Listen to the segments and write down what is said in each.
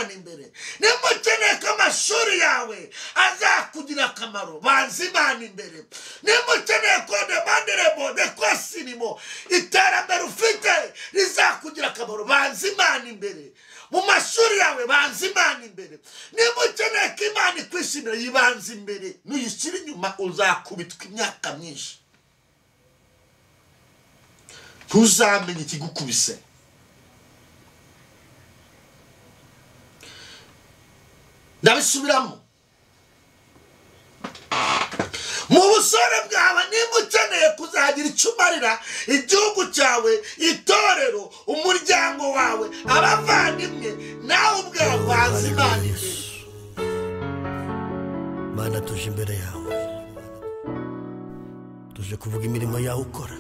Imana imbere. Nimba ukeneye ko amashuri yawe azakugira akamaro, banza Imana imbere. Nimba ukeneye ko demanderebo dekosinimo iterambere ufite rizakugira akamaro, banza Imana imbere. Mu mashuri yawe banza Imana imbere. Nimba ukeneye ko Imana ikwishimira, yibanza imbere. Nuyishyira inyuma uzakubitwa imyaka myinshi, ntuzamenye ikigukubise. Ndabisubiramo, mu busore bwawe nimba ukeneye kuzagira icyo umarira igihugu cyawe, itorero, umuryango wawe, abavandimwe, nawe ubwawe banza Imana imbere. Mana, tuje imbere yawe, tuje kuvuga imirimo yawe ukora.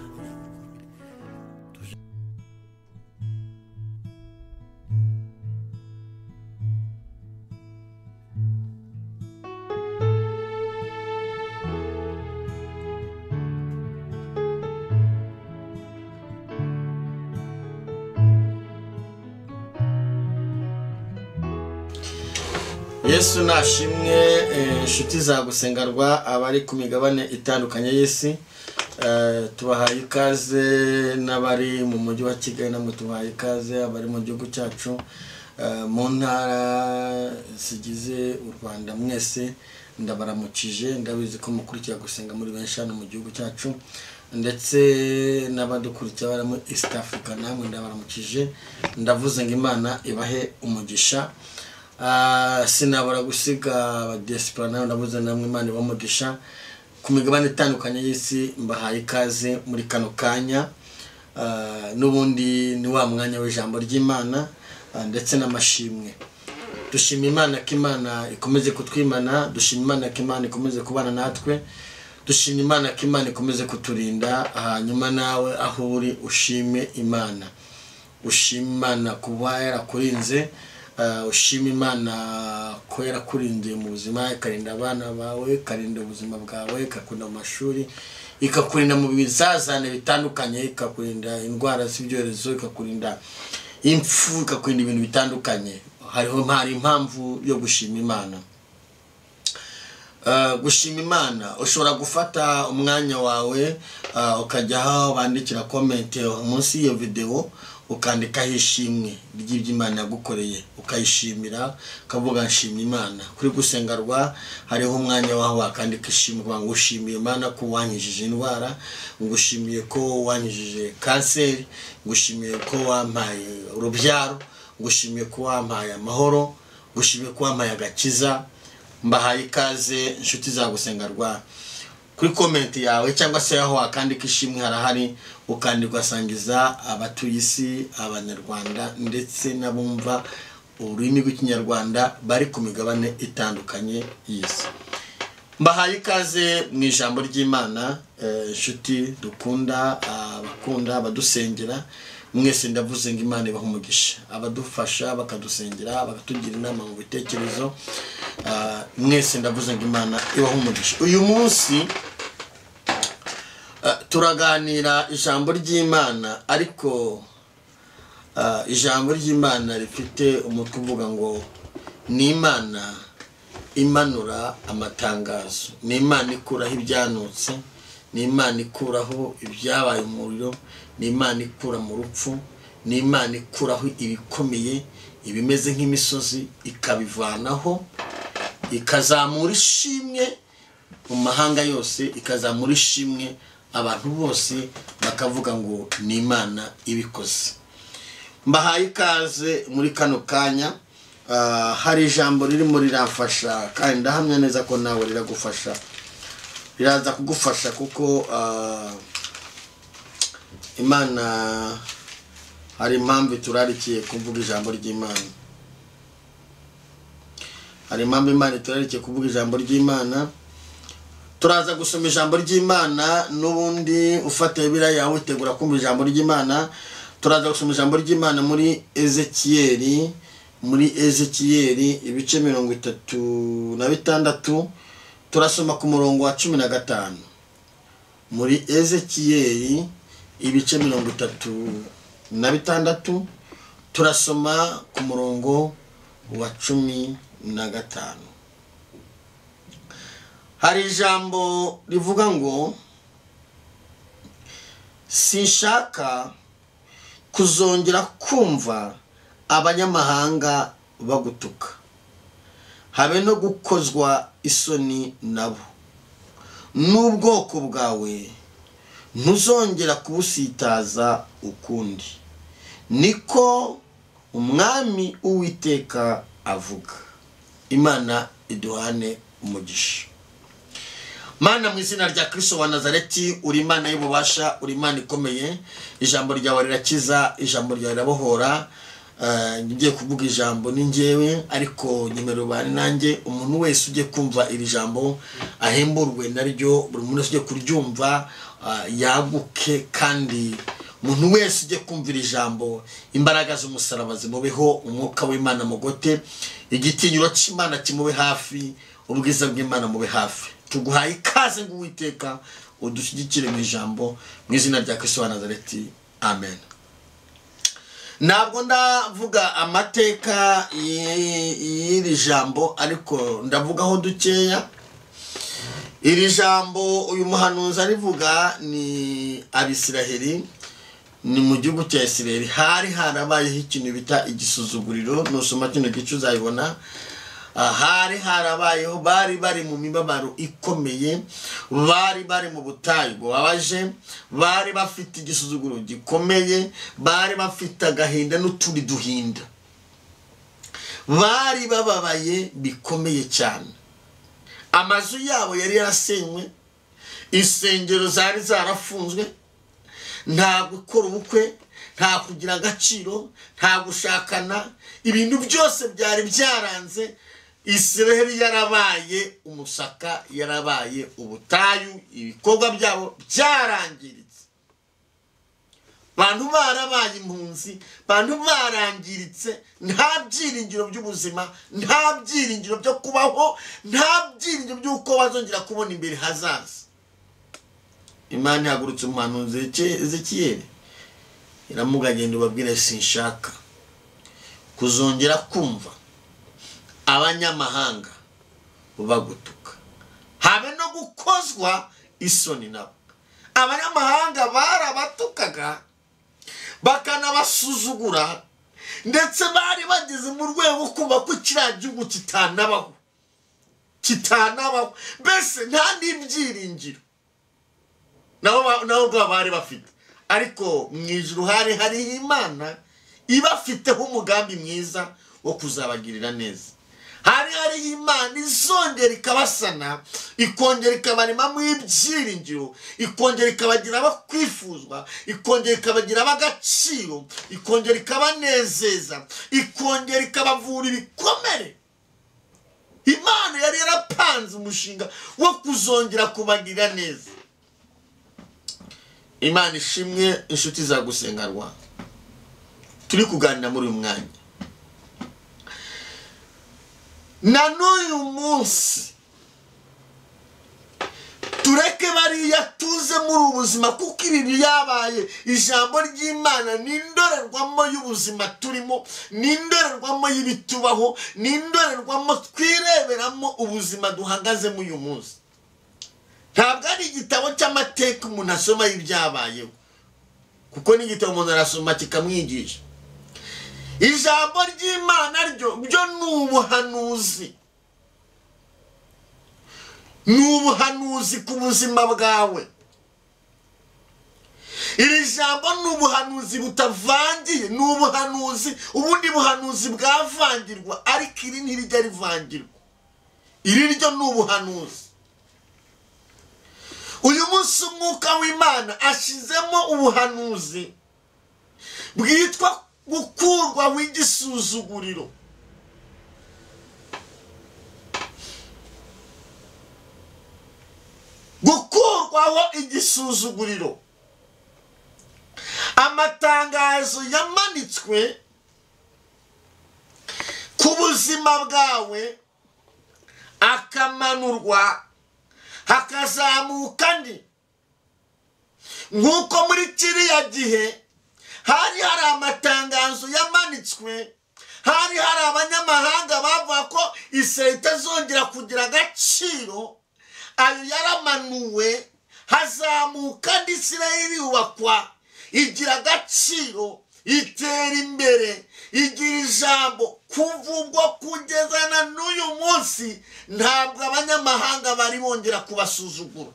Yesu nashimwe. Inshuti za gusengarwa abari ku migabane itandukanye y'isi, tubahaye ikaze. N'abari mu mujyi wa Kigali namwe tubahaye ikaze, abari mu gihugu cyacu, mu ntara zigize u Rwanda, mwese ndabaramukije. Ndabizi ko mukurikira gusenga muri benshi hano mu gihugu cyacu, ndetse n'abadukurikira bari muri East Africa namwe ndabaramukije. Ndavuze ngo Imana ibahe umugisha. Sinabura gusiga abadiaspora nawe, ndavuze namwe Imana ibamugisha. Ku migabane itandukanye y'isi mbahaye ikaze muri kano kanya. N'ubundi ni wa mwanya w'ijambo ry'Imana ndetse n'amashimwe. Dushima Imana ko Imana ikomeze kutwimana, dushima Imana ko Imana ikomeze kubana natwe, dushima Imana ko Imana ikomeze kuturinda. Hanyuma nawe aho uri ushime Imana, ushime Imana kuba yarakurinze, ushima Imana ko yarakurindiye mu buzima, ikarinda abana bawe, ikarinda ubuzima bwawe, ikakurinda mu mashuri, ikakurinda mu bizazane bitandukanye, ikakurinda indwara z'ibyorezo, ikakurinda impfu, ikakurinda ibintu bitandukanye. Hariho impamvu yo gushima Imana. Gushima Imana, ushobora gufata umwanya wawe ukajya aho bandikira comment munsi y'iyo video, ukandikaho ishimwe ry'ibyo Imana yagukoreye, ukayishimira, ukavuga nshimye Imana. Kuri gusengarwa hariho umwanya waho wakandika ishimwe, ngo ushimiye Imana ko wankijije indwara, ngushimiye ko wankijije kanseri, ngushimiye ko wampaye urubyaro, ngushimiye ko wampaye amahoro, ngushimiye ko wampaye agakiza. Mbahaye ikaze inshuti za gusengarwa. Kuri comment yawe cyangwa se aho wakandika ishimwe harahari, ukandika ugasangiza abatuye isi, abanyarwanda ndetse n'abumva ururimi rw'ikinyarwanda bari ku migabane itandukanye y'isi. Mbahaye ikaze mu ijambo ry'Imana. Inshuti dukunda, abakunda, abadusengera mwese, ndavuze ngo Imana ibahe umugisha. Abadufasha bakadusengera, bakatugira inama mu bitekerezo, mwese ndavuze ngo Imana ibahe umugisha. Uyu munsi turaganira ijambo ry'Imana, ariko ijambo ry'Imana rifite umutwe uvuga ngo ni Imana imanura amatangazo, ni Imana ikuraho ibyanutse, ni Imana ikuraho ibyabaye umuriro, ni Imana ikura mu rupfu, ni Imana ikuraho ibikomeye, ibimeze nk'imisozi ikabivanaho, ikazamura ishimwe mu mahanga yose, ikazamura ishimwe abantu bose bakavuga ngo ni Imana ibikoze. Mbahaye ikaze muri kano kanya. Hari ijambo ririmo riramfasha kandi ndahamya neza ko nawe riragufasha, riraza kugufasha kuko Imana hari impamvu iturarikiye kuvuga ijambo ry'Imana. Hari impamvu Imana iturarikiye kuvuga ijambo ry'Imana. Turaza gusoma ijambo ry'Imana, n'ubundi ufate Bibiliya yawe utegura kumva ijambo ry'Imana. Turaza gusoma ijambo ry'Imana muri Ezekiyeli, muri Ezekiyeli ibice 36, turasoma ku murongo wa 15. Muri Ezekiyeli ibice 36 turasoma ku murongo wa 15. Hari ijambo rivuga ngo sinshaka kuzongera kumva abanyamahanga bagutuka, habe no gukozwa isoni nabo, n'ubwoko bwawe ntuzongera kubusitaza ukundi, niko Umwami Uwiteka avuga. Imana iduhane umugisha. Mana, mu izina rya Kristo wa Nazareti, uri Imana y'ububasha, uri Imana ikomeye. Ijambo ryawe rirakiza, ijambo ryawe rirabohora. Ngiye kuvuga ijambo ni njyewe, ariko nyemera ubane nanjye. Umuntu wese ugiye kumva iri jambo ahemburwe naryo, buri muntu wese ugiye kuryumva yaguke, kandi umuntu wese ugiye kumva iri jambo imbaraga z'umusaraba zimubeho, umwuka w'Imana mugote, igitinyiro cy'Imana kimube hafi, ubwiza bw'Imana mube hafi. Tuguhaye ikaze ngo Uwiteka udushyigikire mu ijambo, mu izina rya Kristo wa Nazareti, amen. Ntabwo ndavuga amateka y'iri jambo, ariko ndavugaho dukeya. Iri jambo uyu muhanuzi arivuga ni Abisiraheli, ni mu gihugu cya Isiraheli. Hari harabayeho ikintu bita igisuzuguriro, nusoma kino gice uzabibona. Hari harabayeho, bari bari mu mibabaro ikomeye, bari bari mu butayu bubabaje, bari bafite igisuzuguro gikomeye, bari bafite agahinda n'utundi duhinda, bari bababaye bikomeye cyane. Amazu yabo yari yarasenywe, insengero zari zarafunzwe, nta gukora ubukwe, nta kugira agaciro, nta gushakana, ibintu byose byari byaranze. Isiraheli yarabaye umusaka, yarabaye ubutayu, ibikorwa byabo byarangiritse, bantu barabaye impunzi, bantu barangiritse, nta byiringiro by'ubuzima, nta byiringiro byo kubaho, nta byiringiro by'uko bazongera kubona imbere hazaza. Imana ihagurutse umuhanuzi Ezekiyeli iramugagenda ubabwira, sinshaka kuzongera kumva abanyamahanga bagutuka, habe no gukozwa isoni nabo. Abanyamahanga barabatukaga bakanabasuzugura, ndetse bari bageze mu rwego kumva ko kiriya gihugu kitanabaho, mbese nta n'ibyiringiro nabo ubwabo bari bafite. Ariko mu ijuru hari hariho Imana ibafiteho umugambi mwiza wo kuzabagirira neza. Hari hariho Imana izongera ikabasana, ikongera ikabaremamo ibyiringiro, ikongera ikabagira abakwifuzwa, ikongera ikabagira ab'agaciro, ikongera ikabanezeza, ikongera ikabavura ibikomere. Imana yari yarapanze umushinga wo kuzongera kubagirira neza. Imana ishimwe. Inshuti za Gusenga Rwanda, turi kuganira muri uyu mwanya na n'uyu munsi, tureke bariya tuze muri ubuzima, kuko ibi byabaye. Ijambo ry'Imana ni indorerwamo y'ubuzima turimo, ni indorerwamo y'ibitubaho, ni indorerwamo twireberamo ubuzima duhagazemo uyu munsi. Ntabwo ari igitabo cy'amateka umuntu asoma y'ibyabayeho, kuko n'igitabo umuntu arasoma kikamwigisha. Ijambo ry'Imana ryo ni ubuhanuzi, ni ubuhanuzi ku buzima bwawe. Iri jambo ni ubuhanuzi butavangiye, ni ubuhanuzi, ubundi buhanuzi bwavangirwa, ariko iri ntirijya rivangirwa. Iri ryo ni ubuhanuzi. Uyu munsi umwuka w'Imana ashizemo ubuhanuzi bwitwa gukurwa w'igisuzuguriro. Gukurwaho igisuzuguriro. Amatangazo yamanitswe ku buzima bwawe akamanurwa hakazamuka andi. Nk'uko muri kiriya gihe hari hari amatangazo yamanitswe Hari abanyamahanga bavuga ko Isirayeli itazongera kugira agaciro, ayo yaramanuwe, hazamuka andi Isirayeli yubakwa, igira agaciro, itera imbere, igira ijambo. Kuva ubwo kugeza na n'uyu munsi ntabwo abanyamahanga bari bongera kubasuzugura.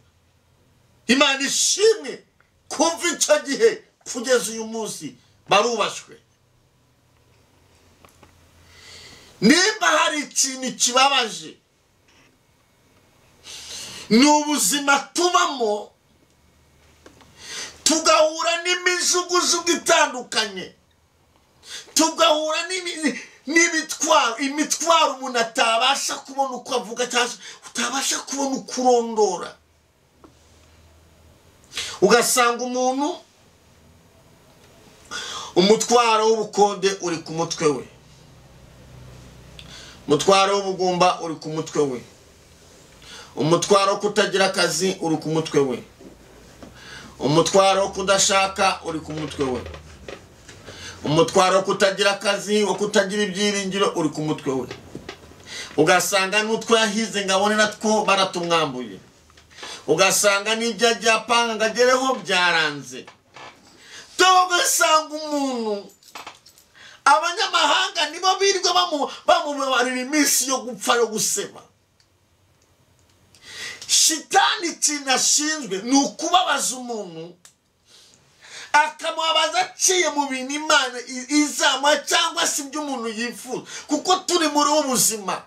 Imana ishimwe, kuva icyo gihe kugeza uyu munsi barubashywe. Nimba hari ikintu kibabaje ni ubuzima tubamo, tugahura n'imijugujugu itandukanye, tugahura n'imitwaro, imitwaro umuntu atabasha kubona uko avuga cyangwa utabasha kubona uko urondora. Ugasanga umuntu umutwaro w'ubukode uri ku mutwe we, umutwaro w'ubugumba uri ku mutwe we, umutwaro wo kutagira akazi uri ku mutwe we, umutwaro wo kudashaka uri ku mutwe we, umutwaro wo kutagira akazi, wo kutagira ibyiringiro uri ku mutwe we. Ugasanga n'utwo yahize ngo abone natwo baratumwambuye, ugasanga n'ibyo agiye apanga ngo agereho byaranze. Ugasanga umuntu abanyamahanga nibo birirwa bamubarira iminsi yo gupfa yo guseba. Shitani ikintu ashinzwe ni ukubabaza umuntu, akamubabaza aciye mu bintu Imana izamuha cyangwa se ibyo umuntu yifuza, kuko turi muri ubu buzima.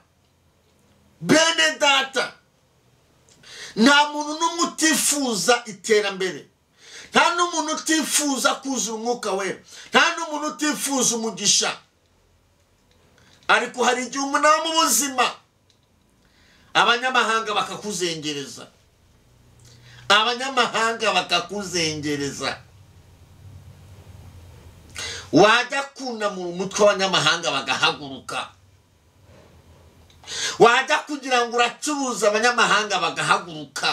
Bene data, nta muntu n'umwe utifuza iterambere, nta n'umuntu utifuza kuzura umwuka wera, nta n'umuntu utifuza umugisha. Ariko hari igihe umuntu aba mu buzima abanyamahanga bakakuzengereza, abanyamahanga bakakuzengereza. Wajya kunamura umutwe w'abanyamahanga bagahaguruka, wajya kugira ngo uracuruza abanyamahanga bagahaguruka,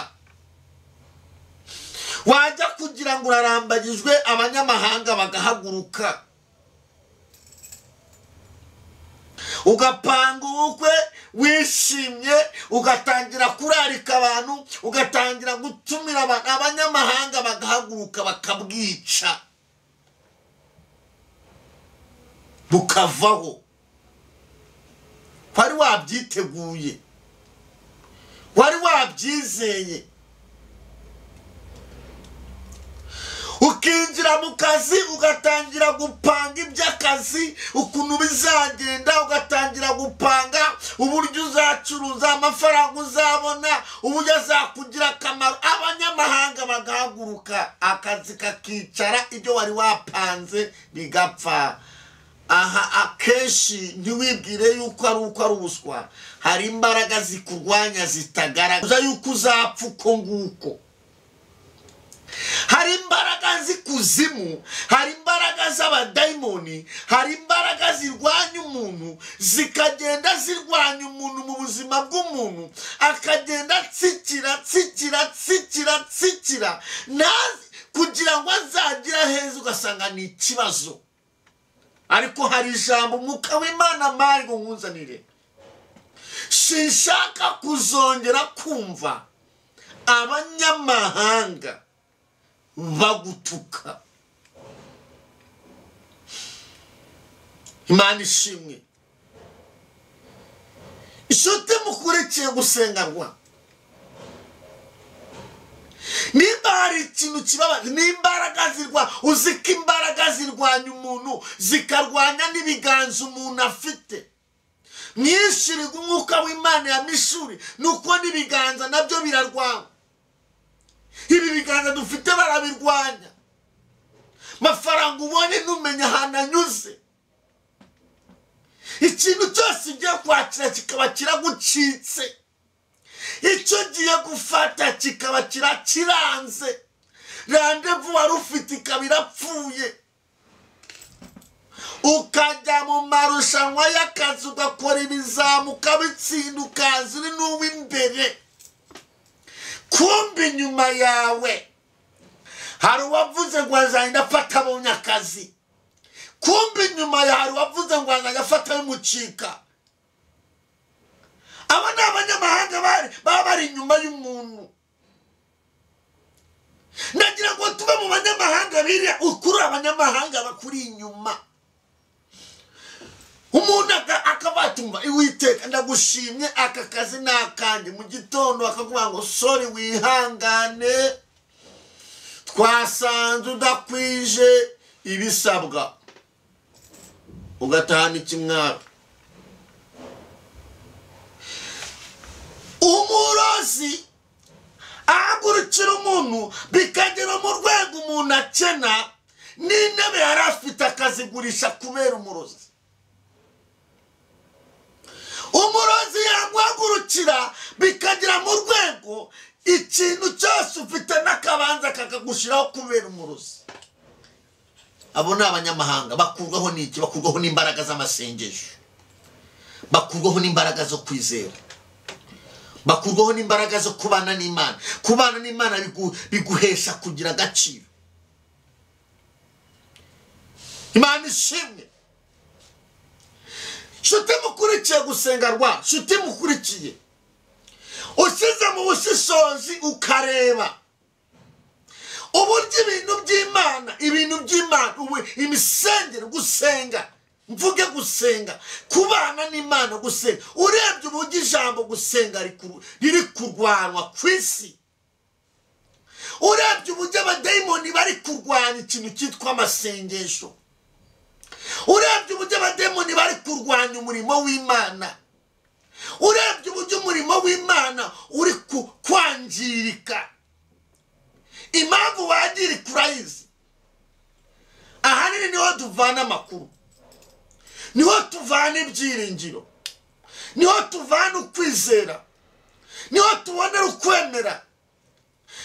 wajya kugira ngo urarambagijwe abanyamahanga bagahaguruka, ugapanga ubukwe wishimye, ugatangira kurarika abantu, ugatangira gutumira abantu, abanyamahanga bagahaguruka bakabwica, bukavaho. Wari wabyiteguye, wari wabyizeye, ukinjira mu kazi ugatangira gupanga iby'akazi ukuntu bizagenda, ugatangira gupanga uburyo uzacuruza, amafaranga uzabona, uburyo azakugira akamaro. Abanyamahanga bagahaguruka, akazi kakicara, ibyo wari wapanze bigapfa. Aha akenshi ntiwibwire yuko ari uko ari ubuswa, hari imbaraga zikurwanya zitagaragaza yuko uzapfa uko nguko. Hari imbaraga z'ikuzimu, hari imbaraga z'abadayimoni, hari imbaraga zirwanya umuntu, zikagenda zirwanya umuntu mu buzima bw'umuntu, akagenda atsikira atsikira atsikira atsikira kugira ngo azagira heza, ugasanga ni ikibazo. Ariko hari ijambo umwuka w'Imana mari ngo nkunzanire, sinshaka kuzongera kumva abanyamahanga bagutuka. Imana ishimwe. Inshuti mukurikiye gusengerwa, nimba hari ikintu kibabaza ni imbaraga zirwa, uziko imbaraga zirwanya umuntu zikarwanya n'ibiganza umuntu afite. Mwishirwe umwuka w'Imana ya mishuri, nuko n'ibiganza nabyo birarwanywa. Ibi biganza dufite barabirwanya. Mafaranga ubonye ntumenya ahantu anyuze, ikintu cyose ugiye kwakira kikaba kiragucitse, icyo ugiye gufata kikaba kirakiranze, randevu wari ufite ikaba irapfuye, ukajya mu marushanwa y'akazi ugakora ibizamu ukabitsinda, ukaza uri n'uw'imbere, kumbi inyuma yawe hari uwavuze ngo azagenda afata abonye akazi, Kumbe inyuma yawe wavuze ngo azajya bimucika. Aba ni abanyamahanga baba bari inyuma y'umuntu. Nagira ngo tube mu banyamahanga biriya, ukuri abanyamahanga bakuri inyuma. Umuntu akabatumva Uwiteka ndagushimye aka kazi nakanjye, mu gitondo akakuvuga ngo sorry wihangane twasanze udakwije ibisabwa, ugatahana ikimwaro. Umurozi ahagurukira umuntu bikagera mu rwego umuntu akena n'intebe yari afite akazigurisha kubera umurozi. Umurozi yaguhagurukira bikagera mu rwego ikintu cyose ufite n'akabanza kakagushiraho kubera umurozi. Abo ni abanyamahanga bakurwaho n'iki? Bakurwaho n'imbaraga z'amasengesho, bakurwaho n'imbaraga zo kwizera, bakurwaho n'imbaraga zo kubana n'Imana. Kubana n'Imana biguhesha kugira agaciro. Imana ishimwe. Shuti mukurikiye gusenga rwa, shuti mukurikiye usize mu bushishozi ukareba uburyo ibintu by'Imana, ibintu by'Imana, imisengero, gusenga, mvuge gusenga, kubana n'Imana, gusenga. Urebye uburyo ijambo gusenga riri kurwanwa ku isi, urebye uburyo abadayimoni bari kurwanya ikintu cyitwa amasengesho, urebye uburyo abadayimoni bari kurwanya umurimo w'Imana, urebye uburyo umurimo w'Imana uri kwangirika. Impamvu wangirika urayizi. Ahanini niho tuvana amakuru, niho tuvana ibyiringiro, niho tuvana ukwizera, niho tubonera ukwemera,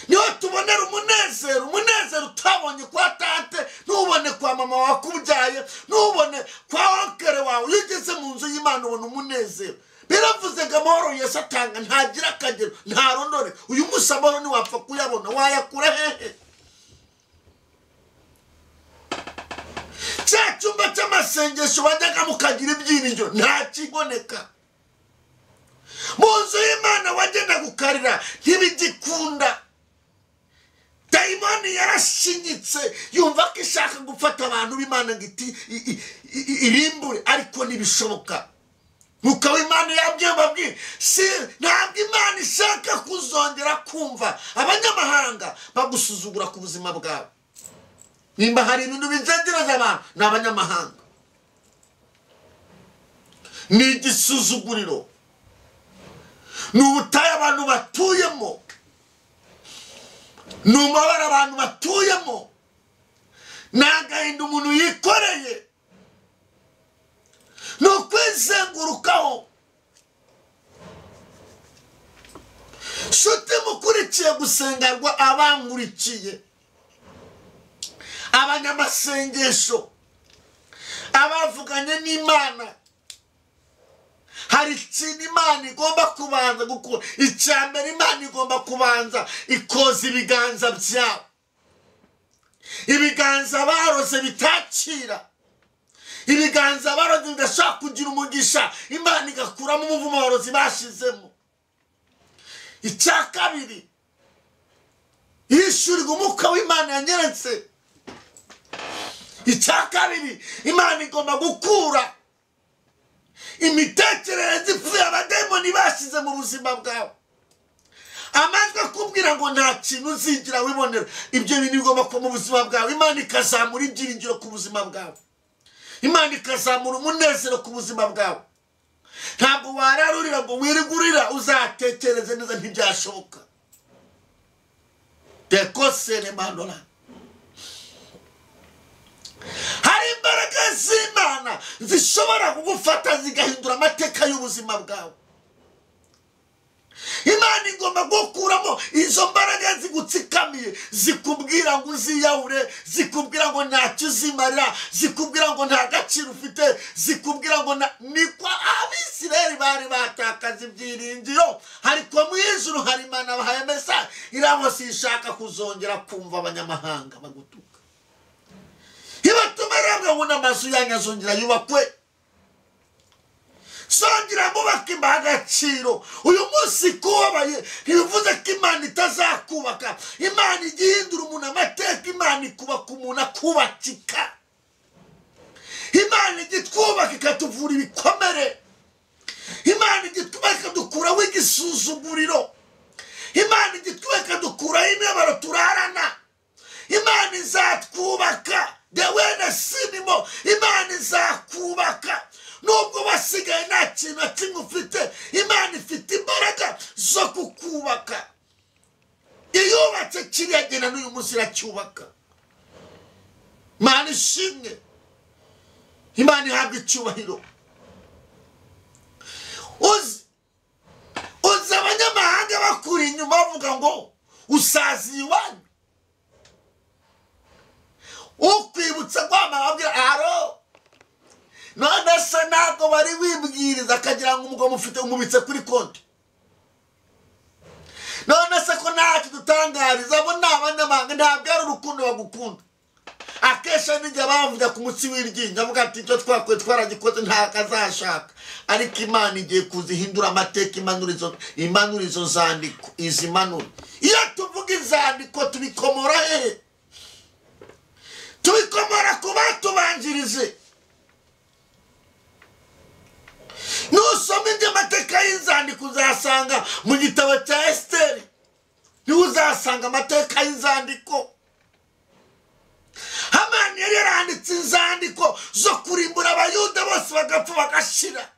niho tubonera umunezero. Umunezero utabonye kwa tate, ntubone kwa mama wakubyaye, ntubone kwa onkere wawe. Iyo ugeze mu nzu y'Imana ubona umunezero. Biravuze ngo amahoro Yesu atanga ntagira akagero, ntarondore. Uyu munsi amahoro ntiwapfa kuyabona, wayakura hehe? Cya cyumba cy'amasengesho wajyaga mukagira ibyiringiro nta kiboneka. Mu nzu y'Imana wagenda gukarira ntibigikunda. Dayimoni yarashinyitse yumva ko ishaka gufata abantu b'Imana ngo irimbure, ariko ntibishoboka. Mwuka w'Imana yabwiye babwiye, si ntabwo Imana ishaka kuzongera kumva abanyamahanga bagusuzugura ku buzima bwawe. Nimba hari ibintu bizegereza abantu ni abanyamahanga, ni igisuzuguriro, ni ubutayu abantu batuyemo, ni umubabaro abantu batuyemo, ni agahinda umuntu yikoreye, ni ukwizengurukaho. Shuti mukurikiye gusengerwa, abankurikiye, abanyamasengesho, abavuganye n'Imana, hari ikintu Imana igomba kubanza gukora. Icya mbere Imana igomba kubanza ikoza ibiganza byabo, ibiganza baroze bitakira, ibiganza baroze bidashobora kugira umugisha, Imana igakuramo umuvumo abarozi bashizemo. Icya kabiri, yishyurirwa umwuka w'Imana yanyeretse. Icya kabiri, Imana igomba gukura imitekerereze ipfuye abadayimoni bashyize mu buzima bwawe. Amajwi akubwira ngo nta kintu uzigira wibonera, ibyo bintu bigomba kuba mu buzima bwawe. Imana ikazamura ibyiringiro ku buzima bwawe, Imana ikazamura umunezero ku buzima bwawe. Ntabwo wararurira ngo wirigurira, uzatekereze neza, ntibyashoboka. Tekosere mandora. Hari imbaraga z'Imana zishobora kugufata zigahindura amateka y'ubuzima bwawe. Imana igomba gukuramo izo mbaraga zigutsikamiye, zikubwira ngo uziyahure, zikubwira ngo ntacyo uzimarira, zikubwira ngo nta gaciro ufite, zikubwira ngo niko Abisirayeli bari batakaza ibyiringiro. Ariko mu ijuru hari Imana bahaye mesa irabose ishaka kuzongera kumva abanyamahanga bagutuka. Ibatumara Ndababwira ngo n'amazu yanyu azongera yubakwe, songera mubaka imbaha agaciro. Uyu munsi kubabaye ntibivuze ko Imana itazakubaka. Imana ijya ihindura umuntu amateka, Imana ikubaka umuntu akubakika. Imana ijya itwubaka ikatuvura ibikomere. Imana ijya itwubaka ikadukuraho igisuzuguriro. Imana ijya itwubaka ikadukuraho imibabaro turarana. Imana izatwubaka. Dewene sinimo, Imana izakubaka. Nubwo wasigaye nta kintu na kimwe ufite, Imana ifite imbaraga zo kukubaka. Iyubatse kiriya gena n'uyu munsi iracyubaka. Imana ishimwe, Imana ihabwa icyubahiro. Uzi abanyamahanga bakuri inyuma bavuga ngo usaziye iwanyu, ukwibutsa kwamababwira aro. None se ntabwo bari wibwiriza akagira ngo umugabo mufite umubitse kuri konti? None se ko ntacyo dutangariza? Abo ni abanyamahanga, ntabwo ari urukundo bagukunda. Akenshi nijya bavuga ku mutsi w'iryinyo avuga ati icyo twakoze twaragikoze ntabwo azashaka. Ariko Imana igiye kuzihindura amateka, imanura izo nzandiko, izimanura. Iyo tuvuga inzandiko tubikomora hehe? Tubikomora ku batubanjirije. Nusoma indi mateka y'inzandiko uzasanga mu gitabo cya Esiteri, niho uzasanga amateka y'inzandiko. Hamani yari yaranditse inzandiko zo kurimbura Abayuda bose bagapfa bagashira.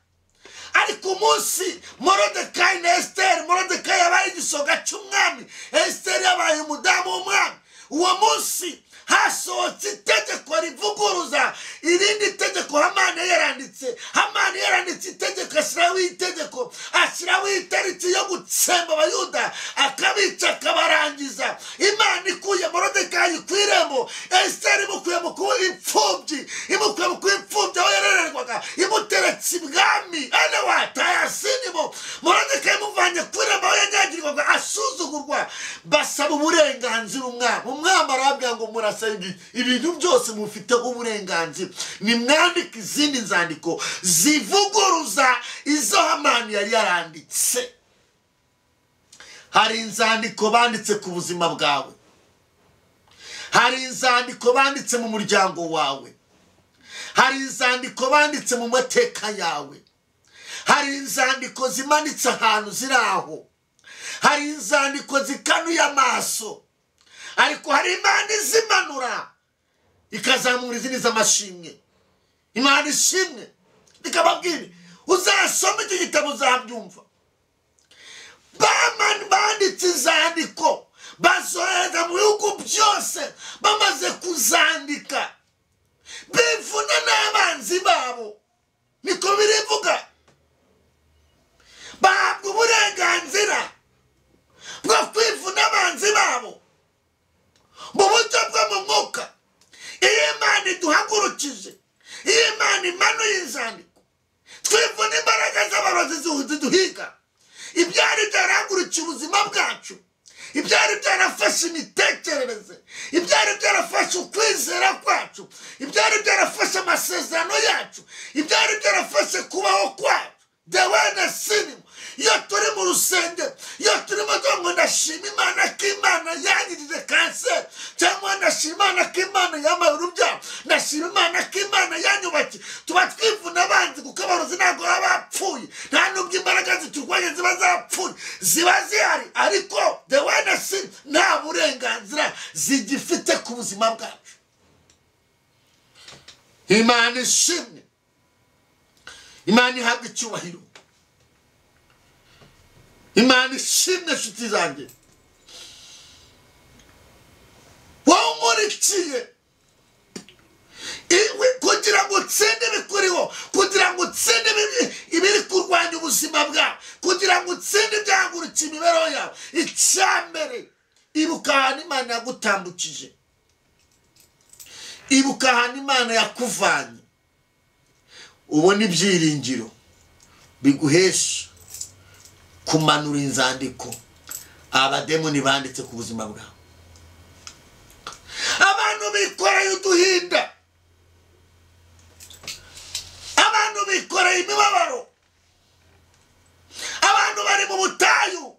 Ariko umunsi Morodekayi na Esiteri, Morodekayi yabaye igisonga cy'umwami, Esiteri yabaye umudamu w'umwami. Uwo munsi hasohotse itegeko rivuguruza irindi tegeko Hamani yaranditse. Hamani yaranditse itegeko, ashyiraho itegeko, ashyiraho itariki yo gutsemba Abayuda, akabica akabarangiza. Imana ikuye Morodekayi ku irembo, Esiteri imukuye mu kuba imfubyi, imukuye mu kuba imfubyi aho yarererwaga, imuteretse ibwami. Enewa tayasinimo, Morodekayi imuvanye ku irembo aho yanyagirwaga asuzugurwa. Basaba uburenganzira umwami. Umwami arabwira ngo murasaba ibintu byose mufiteho uburenganzira, nimwandike izindi nzandiko zivuguruza izo Hamani yari yaranditse. Hari inzandiko banditse ku buzima bwawe, hari inzandiko banditse mu muryango wawe, hari inzandiko banditse mu mateka yawe, hari inzandiko zimanitse ahantu ziri aho, hari inzandiko zikanuye amaso. Ariko hari Imana izimanura ikazamura izindi z'amashimwe. Imana ishimwe. Ikababwira uzasoma iki gitabo uzabyumva. Banditse inzandiko bazohereza mu bihugu byose, bamaze kuzandika bivuna n'abanzi babo. Niko birivuga. Bahabwa uburenganzira bwo kwivuna abanzi babo mu buryo bwo mu mwuka. Iyo Imana iduhagurukije, iyo Imana imanuye inzandiko, twivuna imbaraga z'abarozi ziduhiga. Ibyari byarahagurukiye ubuzima bwacu, ibyari byarafashe imitekerereze, ibyari byarafashe ukwizera kwacu, ibyari byarafashe amasezerano yacu, ibyari byarafashe kubaho kwacu. Dewene sinimo. Iyo turi mu rusengero, iyo turimo tuvuga ngo ndashima Imana ko Imana yangirije kanseri, cyangwa ndashima Imana ko Imana yampaye urubyaro, ndashima Imana ko Imana yanyubakiye, tuba twivuna abanzi kuko abarozi ntabwo baba bapfuye, nta nubwo imbaraga ziturwanya ziba zapfuye, ziba zihari. Ariko dewene sinimo nta burenganzira zigifite ku buzima bwacu. Imana ishimwe, Imana ihabwa icyubahiro. Imana ishimwe nshuti zanjye. Wowe unkurikiye, kugira ngo utsinde ibikuriho, kugira ngo utsinde ibiri kurwanya ubuzima bwawe, kugira ngo utsinde ibyahagurukiye imibereho yawe, icya mbere ibuka ahantu Imana yagutambukije, ibuka ahantu Imana yakuvanye, ubone ibyiringiro biguhesha kumanura inzandiko abademoni banditse ku buzima bwawe. Abantu bikoreye uduhinda, bikoreye imibabaro, abantu bari mu butayu,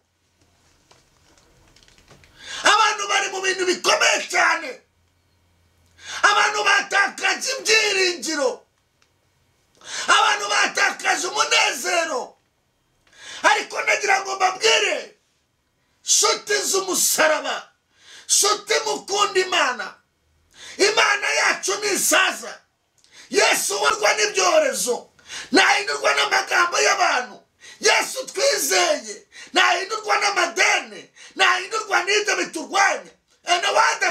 abantu bari mu bintu bikomeye cyane, abantu batakaje ibyiringiro, abantu batakaje umunezero. Ariko ndagira ngo mbabwire nshuti z'umusaraba, nshuti mukunda Imana, Imana yacu ni isaza. Yesu warwa n'ibyorezo, ntahindurwa n'amagambo y'abantu. Yesu twizeye ntahindurwa n'amadeni, ntahindurwa n'ibyo biturwanya. Ene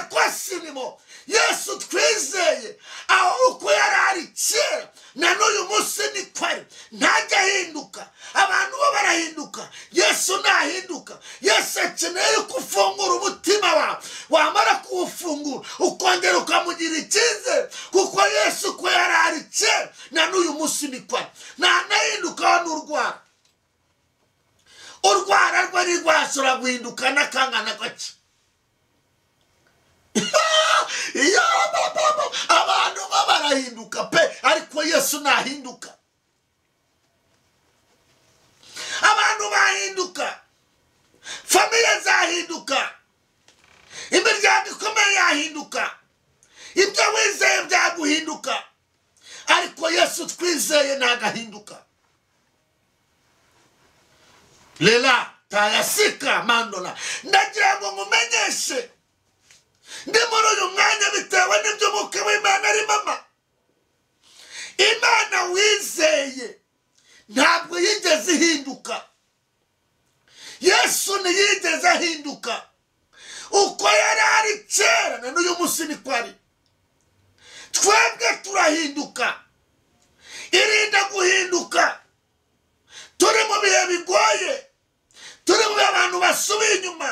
kwasinimo Yesu twizeye aho uko yari ari kera na n'uyu munsi niko ari, ntajya ahinduka. Abantu bo barahinduka, Yesu ntahinduka. Yesu akeneye ko ufungura umutima wawe, wamara kuwufungura ukongera ukamugira icyizere, kuko Yesu uko yari ari kera na n'uyu munsi niko ari, ntanahinduka n'urwara. Urwara rwe ntirwashobora guhinduka n'akangana gake. Abantu bo barahinduka pe, ariko Yesu ntahinduka. Abantu bahinduka, famiye zahinduka, imiryango ikomeye yahinduka, ibyo wizeye byaguhinduka, ariko Yesu twizeye ntagahinduka. Lela tayasika mandola. Ndagira ngo mumenyeshe ndi muri uyu mwanya bitewe n'ibyo Umwuka w'Imana ari mama. Imana wizeye ntabwo yigeze ihinduka. Yesu ntiyigeze ahinduka. Uko yari ari kera na n'uyu munsi niko ari. Twebwe turahinduka. Irinda guhinduka. Turi mu bihe bigoye, turi mu bihe abantu basubiye inyuma,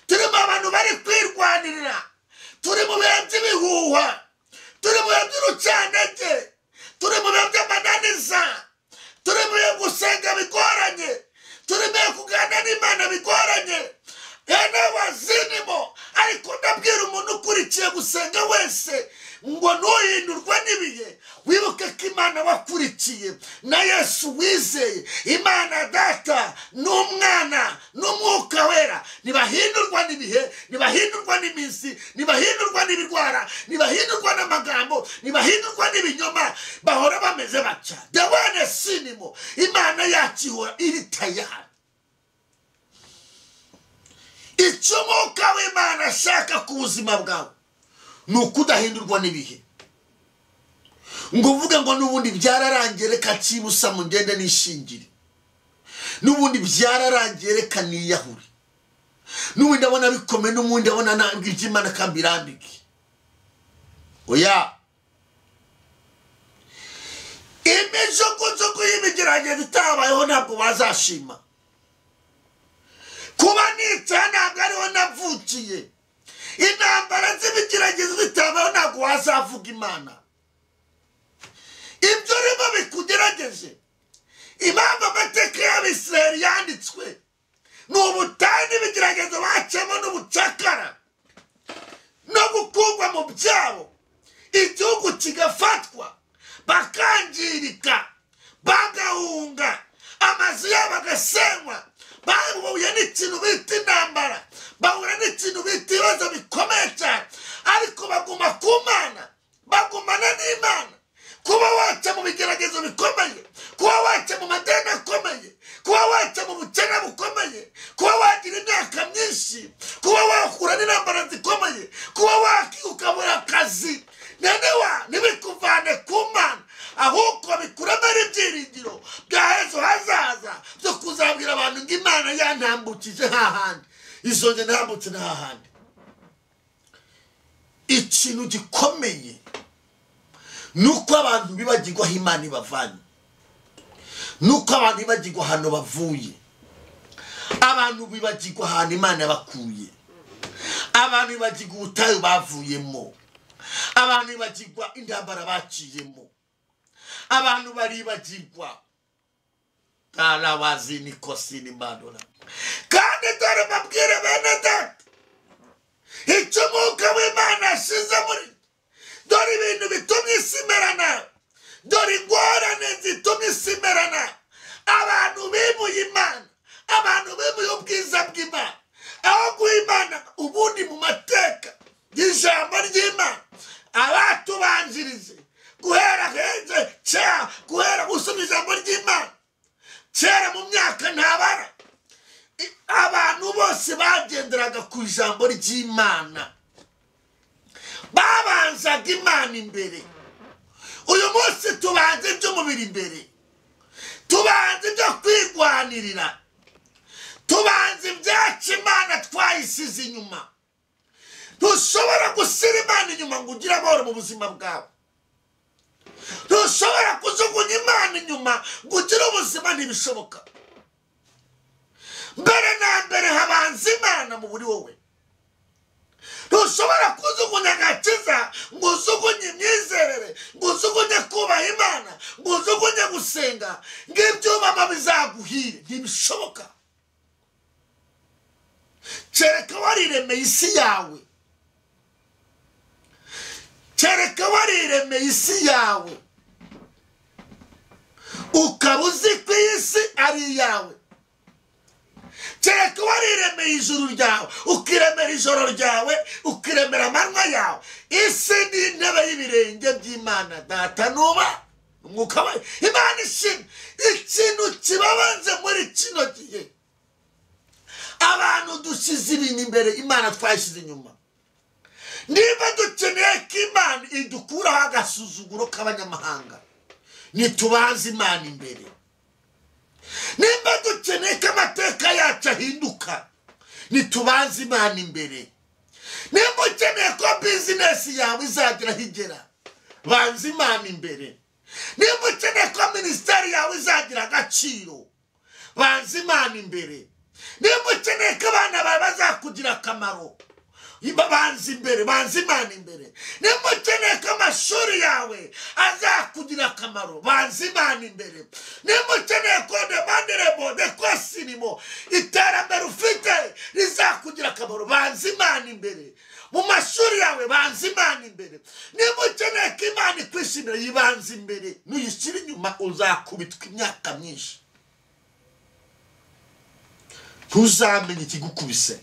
turi mu abantu bari kwirwanirira, turi mu bihe by'ibihuha, turi mu bihe by'urucantege, turi mu bihe by'amananiza, turi mu bihe gusenga bigoranye, turi mu bihe kuganira n'Imana bigoranye. Ene wazinimo. Ariko ndabwira umuntu ukurikiye gusenga wese ngo ntuhindurwe n'ibihe, wibuke ko Imana wakurikiye na Yesu wizeye, Imana Data n'Umwana n'Umwuka Wera, ntibahindurwa n'ibihe, ntibahindurwa n'iminsi, ntibahindurwa n'ibirwara, ntibahindurwa n'amagambo, ntibahindurwa n'ibinyoma, bahora bameze batya. Dewane sinimo. Imana yacu ihora iri tayari. Icyo Umwuka w'Imana ashaka ku buzima bwawe ni ukudahindurwa n'ibihe, ngo uvuge ngo n'ubundi byararangiye reka cyibusa mugende nishingire, n'ubundi byararangiye reka niyahure, n'ubundi ndabona bikomeye, n'ubundi ndabona ntabwo iby'Imana kambirambike. Oya, imijugujugu y'ibigeragezo itabayeho ntabwo bazashima. Kuba nica ntabwo ariho navukiye. Intambara z'ibigeragezo zitabayeho ntabwo wazavuga Imana. Ibyo urimo bikugerageje. Impamvu amateka y'Abisirayeli yanditswe ni ubutayu n'ibigeragezo bacamo n'ubucakara no gukungwa mu byabo, igihugu kigafatwa, bakangirika, bagahunga, amazu yabo agasenywa. Bahuye n'ikintu bita intambara, bahura n'ikintu bita ibibazo bikomeye cyane, ariko baguma ku Mana, bagumana n'Imana. Kuba waca mu bigeragezo bikomeye, kuba waca mu madeni akomeye, kuba waca mu bukene bukomeye, kuba wagira imyaka myinshi, kuba wahura n'intambara zikomeye, kuba ukabura akazi, nenewa ntibikuvane ku Mana, ahubwo bikuremera ibyiringiro bya ejo hazaza byo kuzabwira abantu ngo Imana yantambukije hahandi, izo nge ntambutse n'ahandi. Ikintu gikomeye nuko abantu bibagirwa aho Imana ibavanye, nuko abantu bibagirwa ahantu bavuye, abantu bibagirwa ahantu Imana yabakuye, abantu bibagirwa ubutayu bavuyemo, abantu bibagirwa intambara baciyemo, abantu baribagirwa tarawazinikosinimbadora. Kandi dore mbabwire bene Data, icyo Umwuka w'Imana ashize muri dore ibintu bitumye isi imera nabi, Dore ingorane zitumye isi imerana. Abantu bimuye Imana, abantu bimuye ubwiza bw'Imana, aho guha Imana ubundi mu mateka y'ijambo ry'Imana abatubanjirije guhera heze cya guhera gusoma ijambo ry'Imana kera mu myaka ntabara, abantu bose bagenderaga ku ijambo ry'Imana, babanzaga Imana imbere. Uyu munsi tubanze iby'umubiri imbere, tubanze ibyo kwirwanirira, tubanze ibyacu Imana twayisize inyuma. Ntushobora gushyira Imana inyuma ngo ugire amahoro mu buzima bwawe. Ntushobora kujugunya Imana inyuma ngo ugire ubuzima, ntibishoboka. Mbere na mbere habanza Imana mu buri wowe. Ntushobora kujugunya agakiza ngo ujugunye imyizerere, ngo ujugunye kubaha Imana, ngo ujugunye gusenga, ngo ibyubama bizaguhire, ntibishoboka. Kereka wariremeye isi yawe, kereka wariremeye isi yawe, ukaba uzi ko iyi si ari iyawe. Kereka wariremeye ijuru ryawe, ukiremera ijoro ryawe, ukiremera amanywa yawe. Isi ni intebe y'ibirenge by'Imana Data nuba umwuka wayo. Imana ishimwe. Ikintu kibabanze muri kino gihe, abantu dushyize ibintu imbere, Imana twashyize inyuma. Niba dukeneye ko Imana idukuraho agasuzuguro k'abanyamahanga, ntitubanze Imana imbere. Nimba dukeneye ko amateka yacu ahinduka, ntitubanze Imana imbere. Nimba ukeneye ko bizinesi yawe izagera aho igera, banza Imana imbere. Nimba ukeneye ko minisiteri yawe izagira agaciro, banza Imana imbere. Nimba ukeneye ko abana bawe bazakugira akamaro, banza imbere, banza Imana imbere. Nimba ukeneye ko amashuri yawe azakugira akamaro, banza Imana imbere. Nimba ukeneye ko demanderebo dekosinimo iterambere ufite rizakugira akamaro, banza Imana imbere. Mu mashuri yawe banza Imana imbere. Nimba ukeneye ko Imana ikwishimira, yibanza imbere. Nuyishyira inyuma uzakubitwa imyaka myinshi, ntuzamenye ikigukubise.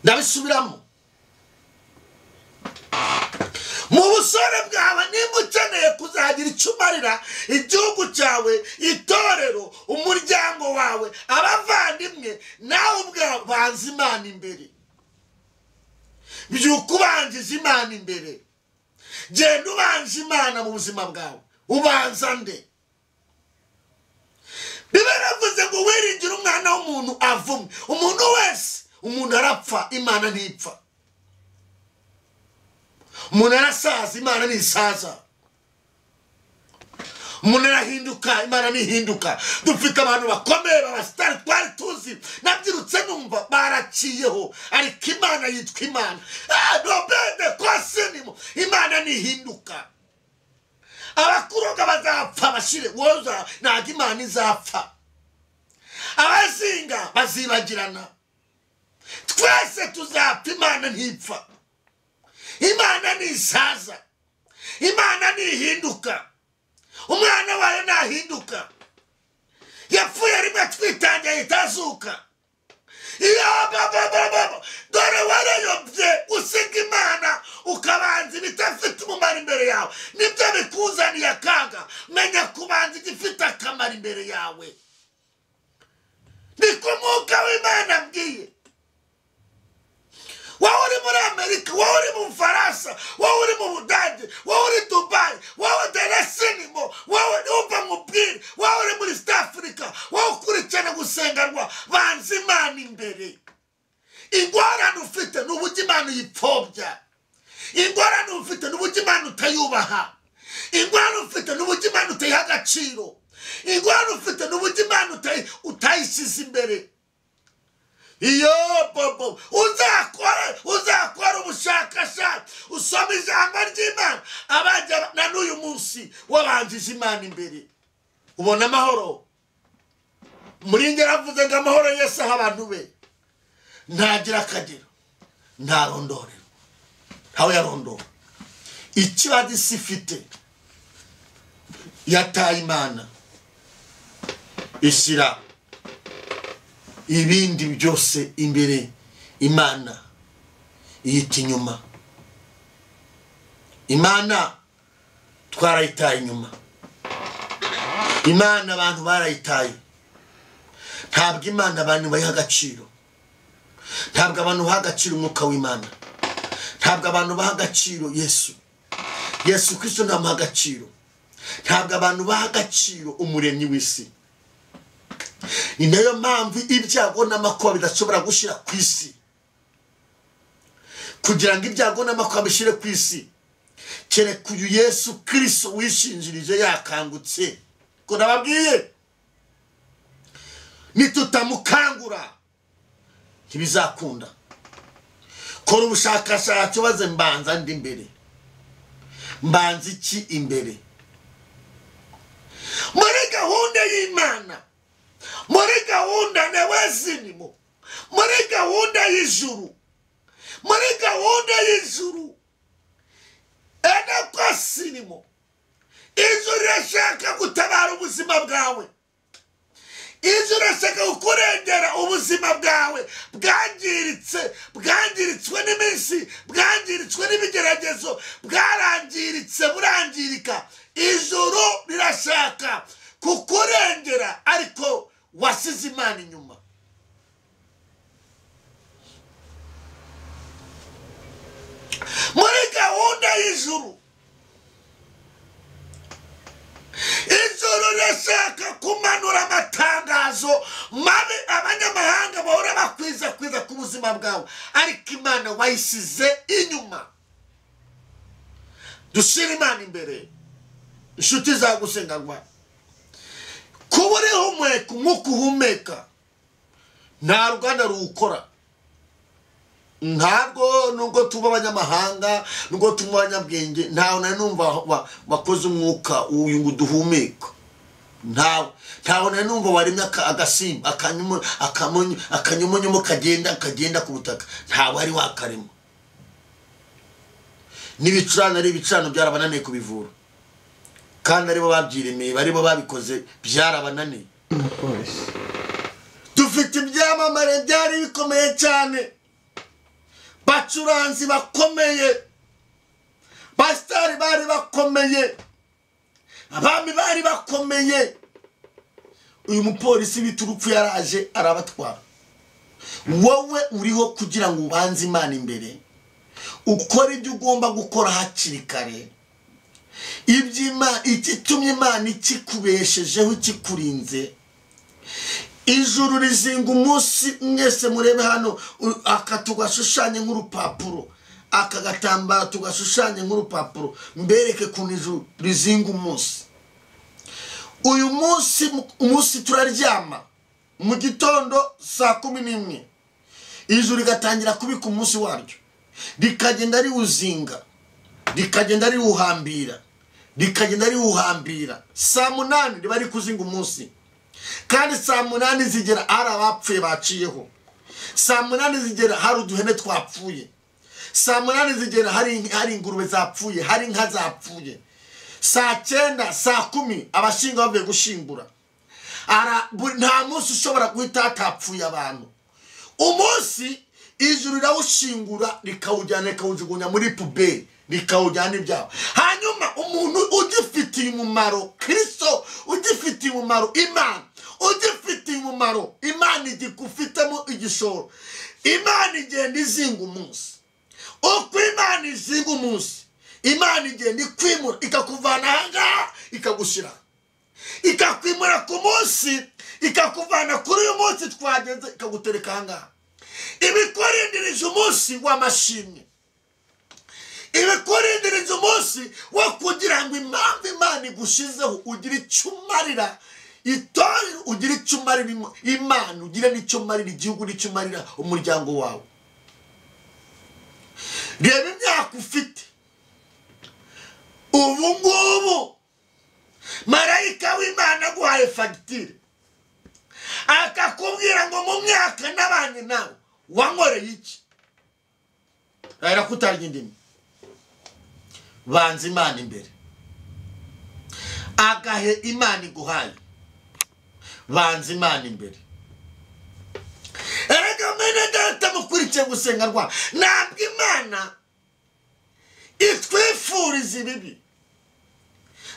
Ndabisubiramo. Mu busore bwawe, nimba ukeneye kuzagira icyo umarira igihugu cyawe, itorero, umuryango wawe, abavandimwe, nawe ubwawe, banza Imana imbere. Byuka ubanjiza Imana imbere. Genda ubanje Imana mu buzima bwawe. Ubanza nde? Bibaravuze ngo wiringire umwana w'umuntu avumwe. Umuntu wese, umuntu arapfa, Imana ntipfa. Umuntu arasaza, Imana ntisaza. Umuntu arahinduka, Imana ntihinduka. Dufite abantu bakomeye b'abasitari twari tuzi, nabyirutse numva baraciyeho, ariko Imana yitwa Imana. Nobede kosinimo, Imana ntihinduka. Abakuroga bazapfa bashire, woza ntabwo Imana izapfa. Abazinga bazibagirana. Twese tuzapfa, Imana ntipfa. Imana ntisaza. Imana ntihinduka. Umwana wayo ntahinduka. Yapfuye rimwe twitangiye itazuka. Dore warayobye usiga Imana ukabanza ibidafite umumaro imbere yawe, nibyo bikuzaniye akaga. Menya kubanza igifite akamaro imbere yawe. Niko Umwuka w'Imana abwiye. Wowe uri muri Amerika, wowe uri mu Bufaransa, wowe uri mu Budage, wowe uri Dubai, wowe Deresinimo, wowe umva mubwire, wowe uri muri East Africa, wowe ukurikirana gusengerwa, banza Imana imbere. Ingorane ufite ni uburyo Imana uyipfobya. Ingorane ufite ni uburyo Imana utayubaha. Ingorane ufite ni uburyo Imana utayiha agaciro. Ingorane ufite ni uburyo Imana utayishyize imbere. Iyo bobo uzakora ubushakashatsi, usoma ijambo ry'Imana, abajya na n'uyu munsi wabanjije Imana imbere, ubona amahoro. Muringera avuze ngo amahoro Yesu aha abantu be ntagira akagero, ntarondorero. Ntawe yarondora. Ikibazo isi ifite, yataye Imana ishyira ibindi byose imbere, Imana iyita inyuma. Imana twarayitaye inyuma, Imana abantu barayitaye. Ntabwo Imana abantu bayiha agaciro, ntabwo abantu baha agaciro umwuka w'Imana, ntabwo abantu baha agaciro Yesu. Yesu Kristo ntamuha agaciro, ntabwo abantu baha agaciro umuremyi w'isi. Ni nayo mpamvu ibyago n'amakuba bidashobora gushyira ku isi. Kugira ngo ibyago n'amakuba bishyire ku isi, kereka uyu Yesu Kristo wishinjirije yakangutse. Ko nababwiye, nitutamukangura ntibizakunda. Kora ubushakashatsi baze mbanza ndi imbere, mbanza iki imbere muri gahunda y'Imana, muri gahunda newezinimo, muri gahunda y'ijuru, muri gahunda y'ijuru enekosinimo. Ijuru rirashaka gutabara ubuzima bwawe, ijuru rirashaka kukurengera ubuzima bwawe bwangiritse, bwangiritswe n'iminsi, bwangiritswe n'ibigeragezo, bwarangiritse, burangirika. Ijuru rirashaka kukurengera, ariko wasize Imana inyuma. Muri gahunda y'ijuru, ijuru rirashaka kumanura amatangazo mabi abanyamahanga bahora bakwiza kwiza ku buzima bwawe, ariko Imana wayisize inyuma. Dushyire Imana imbere, inshuti zagusenga. Kuba uriho umwuka uhumeka, nta ruganda ruwukora. Ntabwo nubwo tuba abanyamahanga, nubwo tuba abanyabwenge, ntawe nari numva wakoze umwuka uyu ngo duhumeka. Ntawe nari numva waremye agasimba, akanyumunyu kagenda ku butaka, ntawe ari wakarema. N'ibicurane ari ibicurane byarabananiye kubivura, kandi aribo babyiremeye, baribo babikoze, byarabananiye. Dufite ibyamamare byari bikomeye cyane, bacuranzi bakomeye, basitari bari bakomeye, abami bari bakomeye. Uyu mupolisi bita urupfu yaraje arabatwara. Wowe uriho kugira ngo ubanze Imana imbere, ukore ibyo ugomba gukora hakiri kare. Igitumye Imana ikikubeshejeho, ikikurinze. Ijuru rizinga umunsi. Mwese murebe hano, aka tugashushanye nk'urupapuro, aka gatambaro tugashushanye nk'urupapuro, mbereke kuntu ijuru rizinga umunsi. Uyu munsi, umunsi turaryama mu gitondo saa 11, ijuru rigatangira kubika umunsi waryo, rikagenda riwuzinga, rikagenda riwuhambira, rikagenda riwuhambira. Saa 8 riba riri kuzinga umunsi, kandi saa 8 zigera hari abapfuye baciyeho, saa 8 zigera hari uduhene twapfuye, saa 8 zigera hari ingurube zapfuye, hari inka zapfuye. Saa 9, saa 10 abashinga bavuye gushingura. Nta munsi ushobora guhita hatapfuye abantu. Umunsi ijuru rirawushingura, rikawujyana, rikawujugunya muri puberi, rikawujyana ibyaho. Hanyuma umuntu ugifitiye umumaro Kristo, ugifitiye umumaro Imana, ugifitiye umumaro Imana igikufitemo igishoro, Imana igenda izinga umunsi. Uko Imana izinga umunsi, Imana igenda ikwimura, ikakuvana ahangaha ikagushyira, ikakwimura ku munsi, ikakuvana kuri uyu munsi twagenze, ikagutereka ahangaha. Ibikurindirije umunsi w'amashimwe, ibikurindirije umunsi wo kugira ngo impamvu Imana igushizeho ugire icyo umarira itorero, ugire icyo umarira Imana, ugire n'icyo umarira igihugu, n'icyo umarira umuryango wawe. Reba imyaka ufite ubu ngubu, marayika w'Imana aguhaye fagitire, akakubwira ngo mu myaka nabanye nawe wankoreye iki? Ahera kutarya indimi. Banza Imana imbere. Agahe Imana iguhaye, banza Imana imbere. Erega mwene data mukurikiye gusenga rwa, ntabwo Imana itwifuriza ibibi.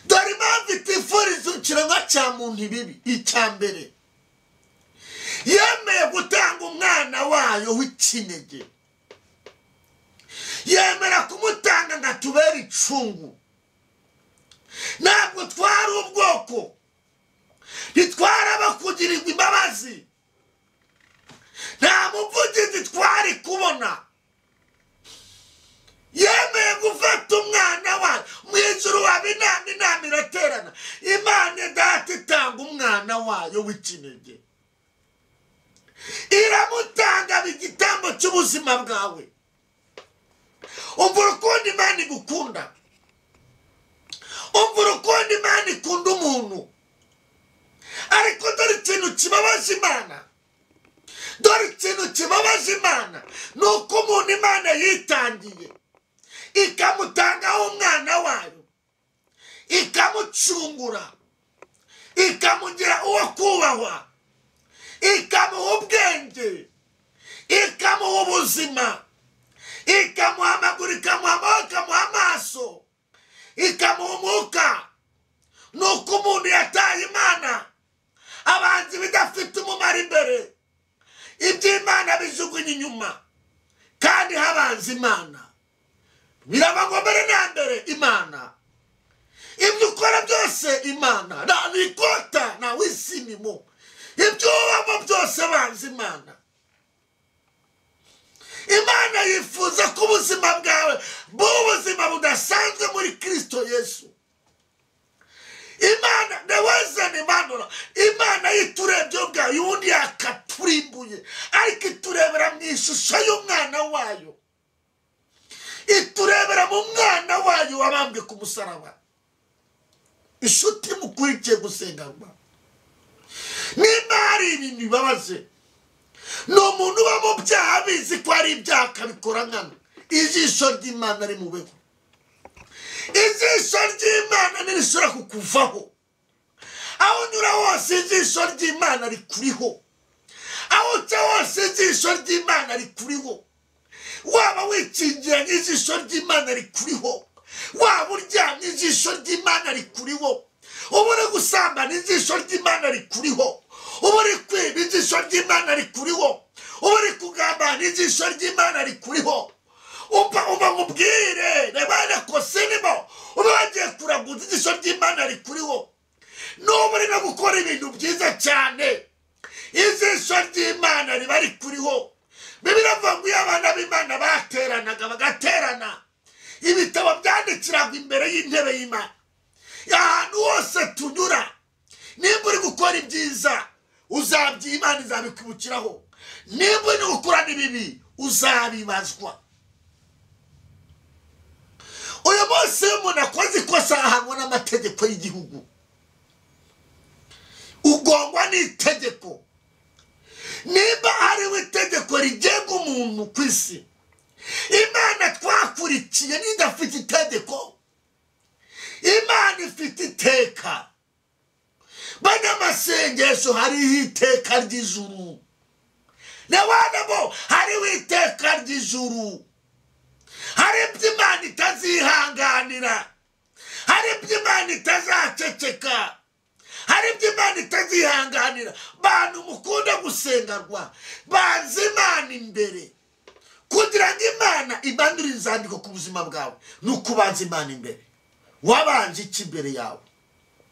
Dore impamvu itifuriza ikiremwa cya muntu ibibi. Icya mbere, yemeye gutanga umwana wayo w'ikinege, yemera kumutanga ngo atubere icungu. Ntabwo twari ubwoko, ntitwari abakugirirwa imbabazi, nta muvugizi twari kubona. Yemeye gufata umwana wayo. Mu ijuru waba inama, inama iraterana, Imana Data itanga umwana wayo w'ikinege, iramutanga igitambo cy'ubuzima bwawe. Umva urukundo Imana igukunda, umva urukundo Imana ikunda umuntu. Ariko dore ikintu kibabaza Imana, dore ikintu kibabaza Imana ni uko umuntu Imana yitangiye ikamutangaho umwana wayo, ikamucungura, ikamugira uwo kubahwa, ikamuha ubwenge, ikamuha ubuzima, ikamuha amaguru, ikamuha amaboko, ikamuha amaso, ikamuha umwuka. Ni uko umuntu yataye Imana, abanza ibidafite umumaro imbere, iby'Imana bijugunya inyuma, kandi habanza Imana. Biraba ngo mbere na mbere Imana, ibyo ukora byose Imana, nta nikota nta wisinimo, ibyo ubamo byose banza Imana. Imana yifuza ko ubuzima bwawe buba ubuzima budasanzwe muri Kristo Yesu. Imana ndewezane Imana, Imana yiturebye ubwayo, ubundi yakaturimbuye, ariko iturebera mu ishusho y'umwana wayo, iturebera mu mwana wayo wabambwe ku musaraba. Inshuti mukurikiye gusenga, nimba hari ibintu bibabaje, ni umuntu uba mu byaha abizi ko ari ibyaha akabikora nkana. Ijisho ry'Imana rimubeho, ijisho ry'Imana ntirishobora kukuvaho. Aho unyura hose ijisho ry'Imana rikuriho, aho uca hose ijisho ry'Imana rikuriho. Waba wikingiranye ijisho ry'Imana rikuriho, waba uryamye ijisho ry'Imana rikuriho, uba uri gusambana ijisho ry'Imana rikuriho, uba uri kwiba ijisho ry'Imana rikuriho, uba uri kugambana ijisho ry'Imana rikuriho. Umva nkubwire, reba kosinimo, uba wagiye kuraguza ijisho ry'Imana rikuriho. N'uba uri no gukora ibintu byiza cyane, ijisho ry'Imana riba rikuriho. Bibiliya ivuga ngo iyo abana b'Imana bateranaga bagaterana, ibitabo byandikiraga imbere y'intebe y'Imana. Ahantu hose tunyura, nimba uri gukora ibyiza uzabyi Imana izabikwibukiraho, nimba uri gukora n'ibibi uzabibazwa. Uyu munsi iyo umuntu akoze ikosa ahanwa n'amategeko y'igihugu, ugongwa n'itegeko. Nimba hariho itegeko rigenga umuntu ku isi, Imana twakurikiye n'idafite itegeko. Imana ifite iteka. Banyamasengesho, hariho iteka ry'ijuru. Bo hariho iteka ry'ijuru. Hari ibyo Imana itazihanganira, hari ibyo Imana itazaceceka, hari ibyo Imana itazihanganira. Bantu mukunda gusengarwa, banza Imana imbere. Kugira ngo Imana ibandure inzandiko ku buzima bwawe, ni ukubanza Imana imbere. Wabanje iki imbere yawe?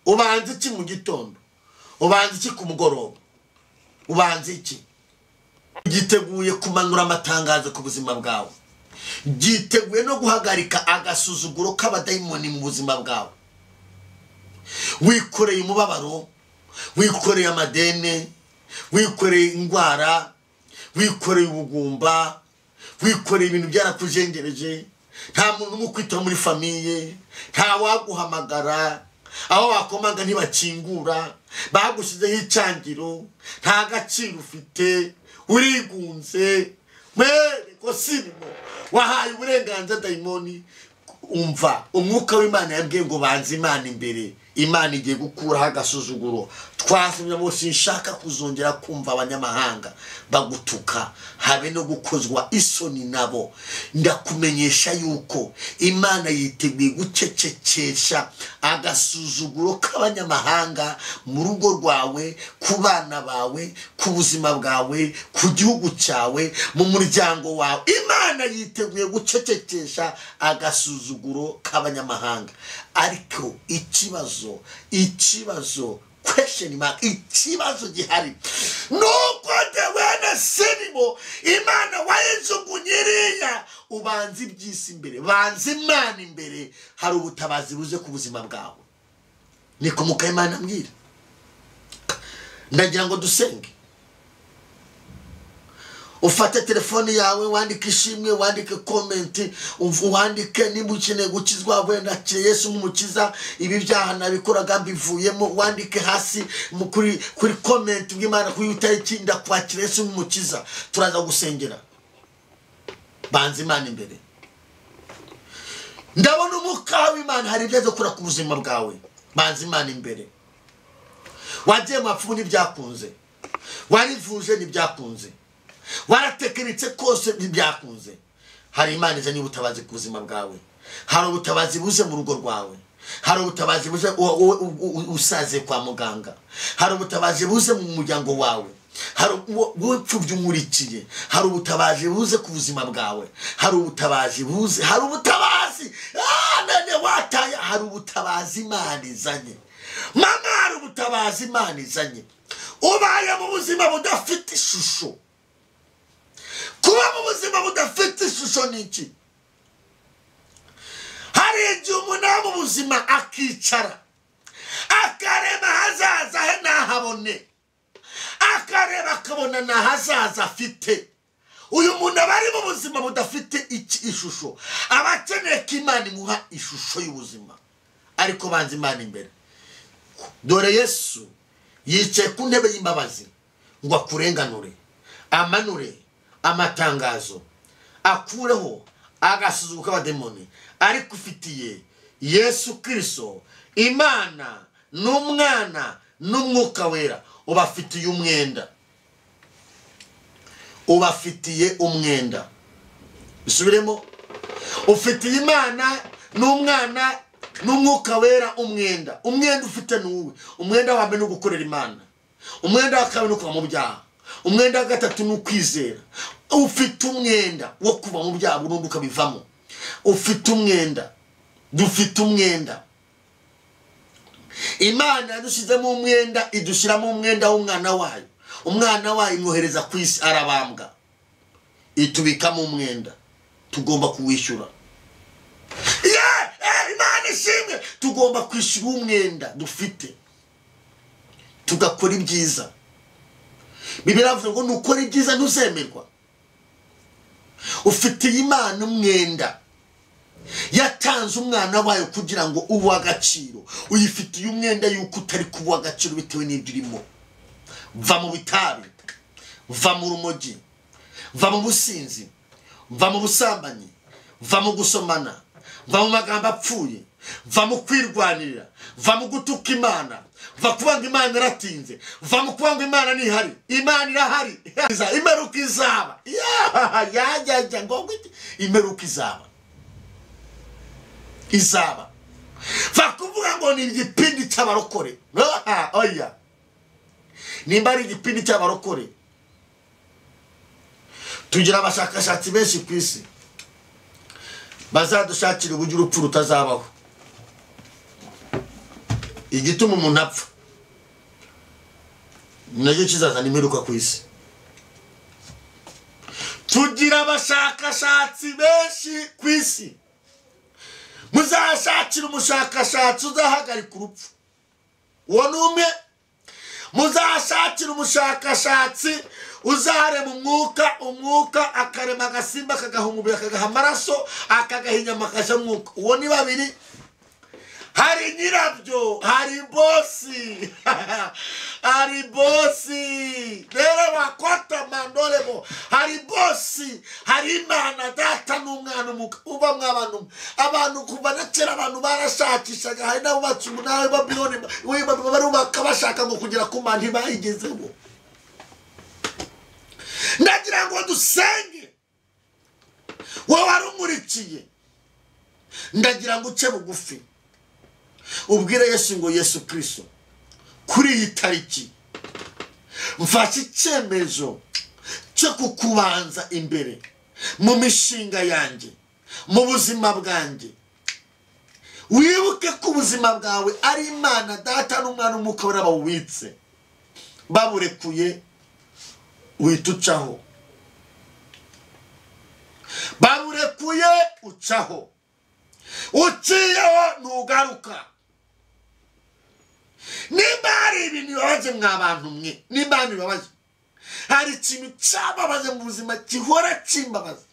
Ubanza iki mu gitondo? Ubanza iki ku mugoroba? Ubanza iki? Giteguye kumanura amatangazo ku buzima bwawe, giteguye no guhagarika agasuzuguro k'abadayimoni mu buzima bwawe. Wikoreye umubabaro, wikoreye amadene, wikoreye indwara, wikoreye ubugumba, wikoreye ibintu byarakujengereje, nta muntu umukwita muri famiye, nta waguhamagara, aho wakomaga ntibakingura, bagushyizeho icyangiro, nta gaciro ufite, urigunze, mwere ko sirimo wahaye uburenganzira dayimoni. Umva, umwuka w'Imana yabwiye ngo banze Imana imbere. Imana igiye gukuraho agasuzuguro. Twasomye ngo sinshaka kuzongera kumva abanyamahanga bagutuka, habe no gukozwa isoni nabo. Ndakumenyesha yuko Imana yiteguye gucecekesha agasuzuguro k'abanyamahanga mu rugo rwawe, ku bana bawe, ku buzima bwawe, ku gihugu cyawe, mu muryango wawe. Imana yiteguye gucecekesha agasuzuguro k'abanyamahanga. Ariko ikibazo question mark, ikibazo gihari nuko wene sinimo Imana wayijugunyiriya. Ubanza iby'isi imbere, banza Imana imbere, hari ubutabazi buze ku buzima bwawe. Niko muka Imana ambwira. Ndagira ngo dusenge. Ufate telefone yawe, wandike ishimwe, wandike comment, wandike niba ukeneye gukizwa, wenda akire Yesu nk'umukiza, ibi byaha nabikoraga mbivuyemo, wandike hasi kuri comment bw'Imana kuri itariki ndakwakira Yesu nk'umukiza. Turaza gusengera. Banza Imana imbere. Ndabona umwuka w'Imana hari ibyo azakora ku buzima bwawe. Banza Imana imbere. Wagiye mu bapfumu ntibyakunze, warivuje ntibyakunze, waratekeretse kose ntibyakunze. Hari Imana izanye ubutabazi ku buzima bwawe. Hari ubutabazi buze mu rugo rwawe. Hari ubutabazi buze usaze kwa muganga. Hari ubutabazi buze mu muryango wawe. Hari ubupfubyi umurikiye. Hari ubutabazi buze ku buzima bwawe. Hari ubutabazi buze, hari ubutabazi. None wataye, hari ubutabazi Imana izanye. Mama, hari ubutabazi Imana izanye. Ubaye mu buzima budafite ishusho. Kuba mu buzima budafite ishusho ni iki? Hari igihe umuntu aba mu buzima akicara, akareba ahazaza he ntahabone, akareba akabona ntahazaza afite. Uyu muntu aba ari mu buzima budafite ishusho, aba akeneye ko Imana imuha ishusho y'ubuzima. Ariko banza Imana imbere. Dore Yesu yicaye ku ntebe y'imbabazi ngo akurenganure, amanure amatangazo, akureho agasuzuguro k'abademoni. Ariko ufitiye Yesu Kristo, Imana n'Umwana n'Umwuka Wera, ubafitiye umwenda. Ubafitiye umwenda. Bisubiremo. Ufitiye Imana n'Umwana n'Umwuka Wera umwenda. Umwenda ufite nuwe. Umwenda wa mbere ni ugukorera Imana. Umwenda wa kabiri ni ukuva mu byaha. Umwenda wa gatatu ni ukwizera. Ufite umwenda wo kuva mu byaha burundu ukabivamo. Ufite umwenda. Dufite umwenda. Imana yadushyizemo umwenda, idushyiramo umwenda w'umwana wayo. Umwana wayo imwohereza ku isi arabambwa, itubikamo umwenda, tugomba kuwishyura. Imana ishimwe, tugomba kwishyura umwenda dufite, tugakora ibyiza. Bibiliya iravuga ngo nukora ibyiza ntuzemerwa. Ufitiye Imana umwenda. Yatanze umwana wayo kugira ngo ube agaciro. Uyifitiye umwenda yuko utari kuba agaciro bitewe n'ibyo urimo. Va mu bitabi, va mu rumogi, va mu businzi, va mu busambanyi, va mu gusomana, va mu magambo apfuye, va mu kwirwanirira, va mu gutuka Imana, va kuba ngo Imana iratinze, va mu kuba ngo Imana ntihari. Imana irahari. Imperuka izaba. Yajya ngo imperuka izaba. Izaba. Va kuvuga ngo ni igipindi cy'abarokore. Oya. Nimba ari igipindi cy'abarokore, tugira abashakashatsi benshi ku isi bazadushakira uburyo urupfu rutazabaho. Igituma umuntu apfa nacyo kizazana imperuka ku isi. Tugira abashakashatsi benshi ku isi. Muzashakira umushakashatsi uzahagarika urupfu, uwo ni umwe. Muzashakira umushakashatsi uzarema umwuka, akarema agasimba, akagaha umubiri, akagaha amaraso, akagaha inyama, akajya umwuka, uwo ni babiri. Hari nyirabyo, hari bosi. Hari bosi rero bakota mandorebo, hari bosi, hari Imana Data n'Umwana uba mw'abantu. Abantu kuva na kera abantu barashakishaga, hari n'abubatse umunara w'i Babuloni barubaka bashaka ngo kugera ku Mana ntibayigezeho. Ndagira ngo dusenge, wowe warumurikiye, ndagira ngo uce bugufi ubwire Yesu ngo Yesu Kristo, kuri iyi tariki mfashe icyemezo cyo kukubanza imbere mu mishinga yanjye, mu buzima bwanjye. Wibuke ko ubuzima bwawe ari Imana Data n'Umwana n'Umwuka Wera bawubitse, baburekuye uhita ucaho, baburekuye ucaho, uciyeho ntugaruka. Nimba hari ibintu bibabaje mwa bantu mwe, nimba hari bibabaje, hari ikintu cyababaje mu buzima gihora kimbabaza,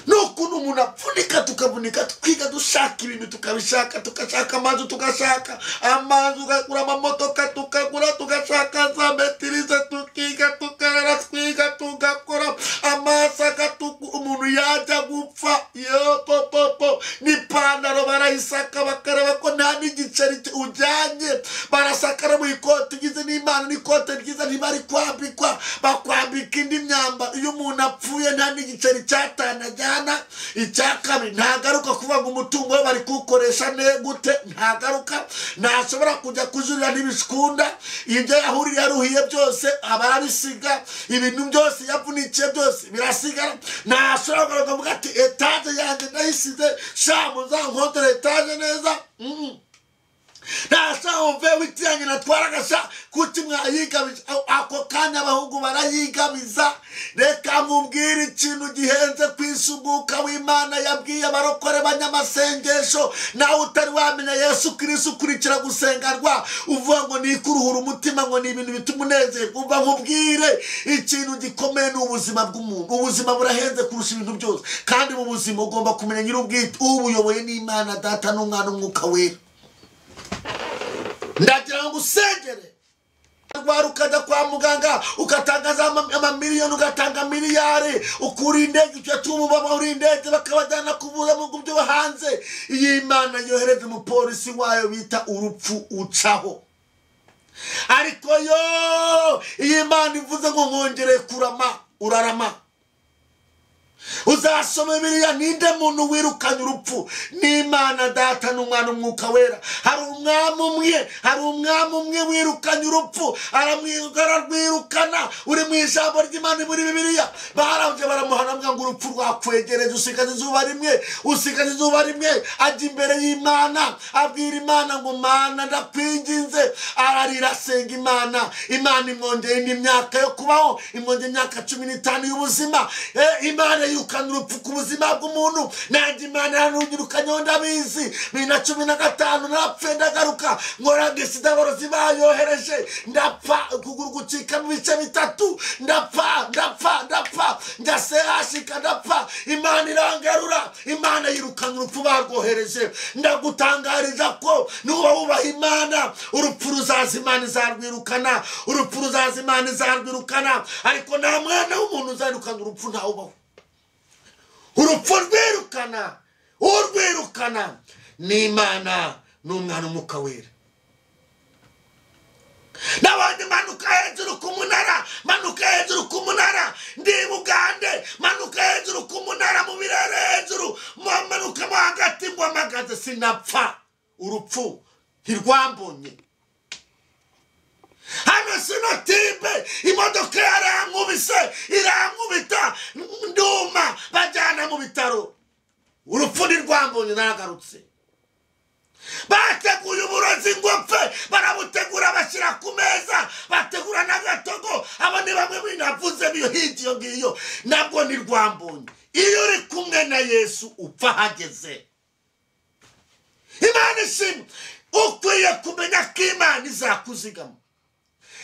ni ukuntu umuntu apfunika, tukavunika, twiga dushaka ibintu, tukabishaka, tugashaka amazu, tugashaka amazu, tukagura amamodoka, tukagura, tugashaka za metirize, tukiga, tukarara twiga, tugakora amasaka, umuntu yajya gupfa yopopopo n'ipantaro barayisaka, bakareba ko nta n'igiceri ujyanye, barasaka no mu ikoti ugize n'Imana n'ikote ryiza ntibari kwambikwa, bakwambika indi myambaro. Iyo umuntu apfuye nta n'igiceri cyatanu ajyana. Icya kabiri, ntagaruka kuvuga ngo umutungo we bari kuwukoresha gute, ntagaruka, ntashobora kujya kujurira, ntibikunda. Ibyo yahuriye yaruhiye byose abarabisiga, ibintu byose yavunikiye byose birasigara. Ntashobora kugaruka avuga ati etaje yanjye ndayisize, sha muzankodere etaje neza. Ntashobora witi yanjye natwaraga sha kuki mwayigabiza. Ako kanya abahungu barayigabiza. Reka mubwire ikintu gihenze ku isi umwuka w'Imana yabwiye abarokore banyamasengesho. Nawe utari wamenya Yesu Kristo ukurikira gusengarwa uvuga ngo ni kuruhura umutima, ngo ni ibintu bituma unezerwa. Umva nkubwire ikintu gikomeye ni ubuzima bw'umuntu. Ubuzima burahenze kurusha ibintu byose, kandi mu buzima ugomba kumenya nyir'ubwite ubuyoboye n'Imana Data n'Umwana n'Umwuka Wera. Ndagira ngo usengere rwara ukajya kwa muganga ugatanga amamiliyoni, ugatanga miliyari, ukura indege, icyo cy'umubaba uri indege bakabajyana kuvuza mu byo hanze. Iyi Imana yohereze umupolisi wayo bita urupfu ucaho. Ariko yo iyi Imana ivuze ngo nkongere kurama, urarama. Uzasoma Bibiliya, ninde muntu wirukanye urupfu? Ni Imana Data n'Umwana n'Umwuka Wera. Hari umwami umwe, hari umwami umwe wirukanye urupfu, ararwirukana. Uri mu ijambo ry'Imana muri Bibiliya, barabye baramuhana ngo urupfu rwakwegereje, usigaje izuba rimwe, usigaje izuba rimwe. Ajya imbere y'Imana, abwira Imana ngo Mana ndakwinginze. Ararira asenga Imana, Imana imwongeye indi myaka yo kubaho, imwongeye imyaka 15 y'ubuzima. Imana yirukana urupfu ku buzima bw'umuntu. Nanjye Imana yaranyirukanye ndabizi. 2015 narapfuye ndagaruka, nkora gisida aborozi bayohereje, ndapfa, ukuguru gucika mu bice bitatu, ndapfa ndapfa ndapfa, njya sehashika ndapfa. Imana irangarura, Imana yirukana urupfu barwohereje. Ndagutangariza ko nuba wubaha Imana, urupfu ruzaza Imana izarwirukana, urupfu ruzaza Imana izarwirukana. Ariko nta mwana w'umuntu uzirukana urupfu, ntawubaho. Urupfu rwirukana, urwirukana ni Imana n'Umwana n'Umwuka Wera. N'abandi manuka hejuru ku munara, manuka hejuru ku munara, ndi Bugande, manuka hejuru ku munara mu birere hejuru, manuka mo hagati ngo amagaze sinapfa, urupfu ntirwambonye. Hano sinotimbe imodoka yarankubise, irankubita nduma, bajyana mu bitaro, urupfu ntirwambonye, naragarutse. Bateguye uburozi ngo mpfe, barabutegura bashyira ku meza, bategura n'agatogo. Abo ni bamwe binavuze biyo hirya iyo ngiyo, nabwo ntirwambonye. Iyo uri kumwe na Yesu upfa hageze. Imana ishimwe. Ukwiye kumenya ko Imana izakuzigama.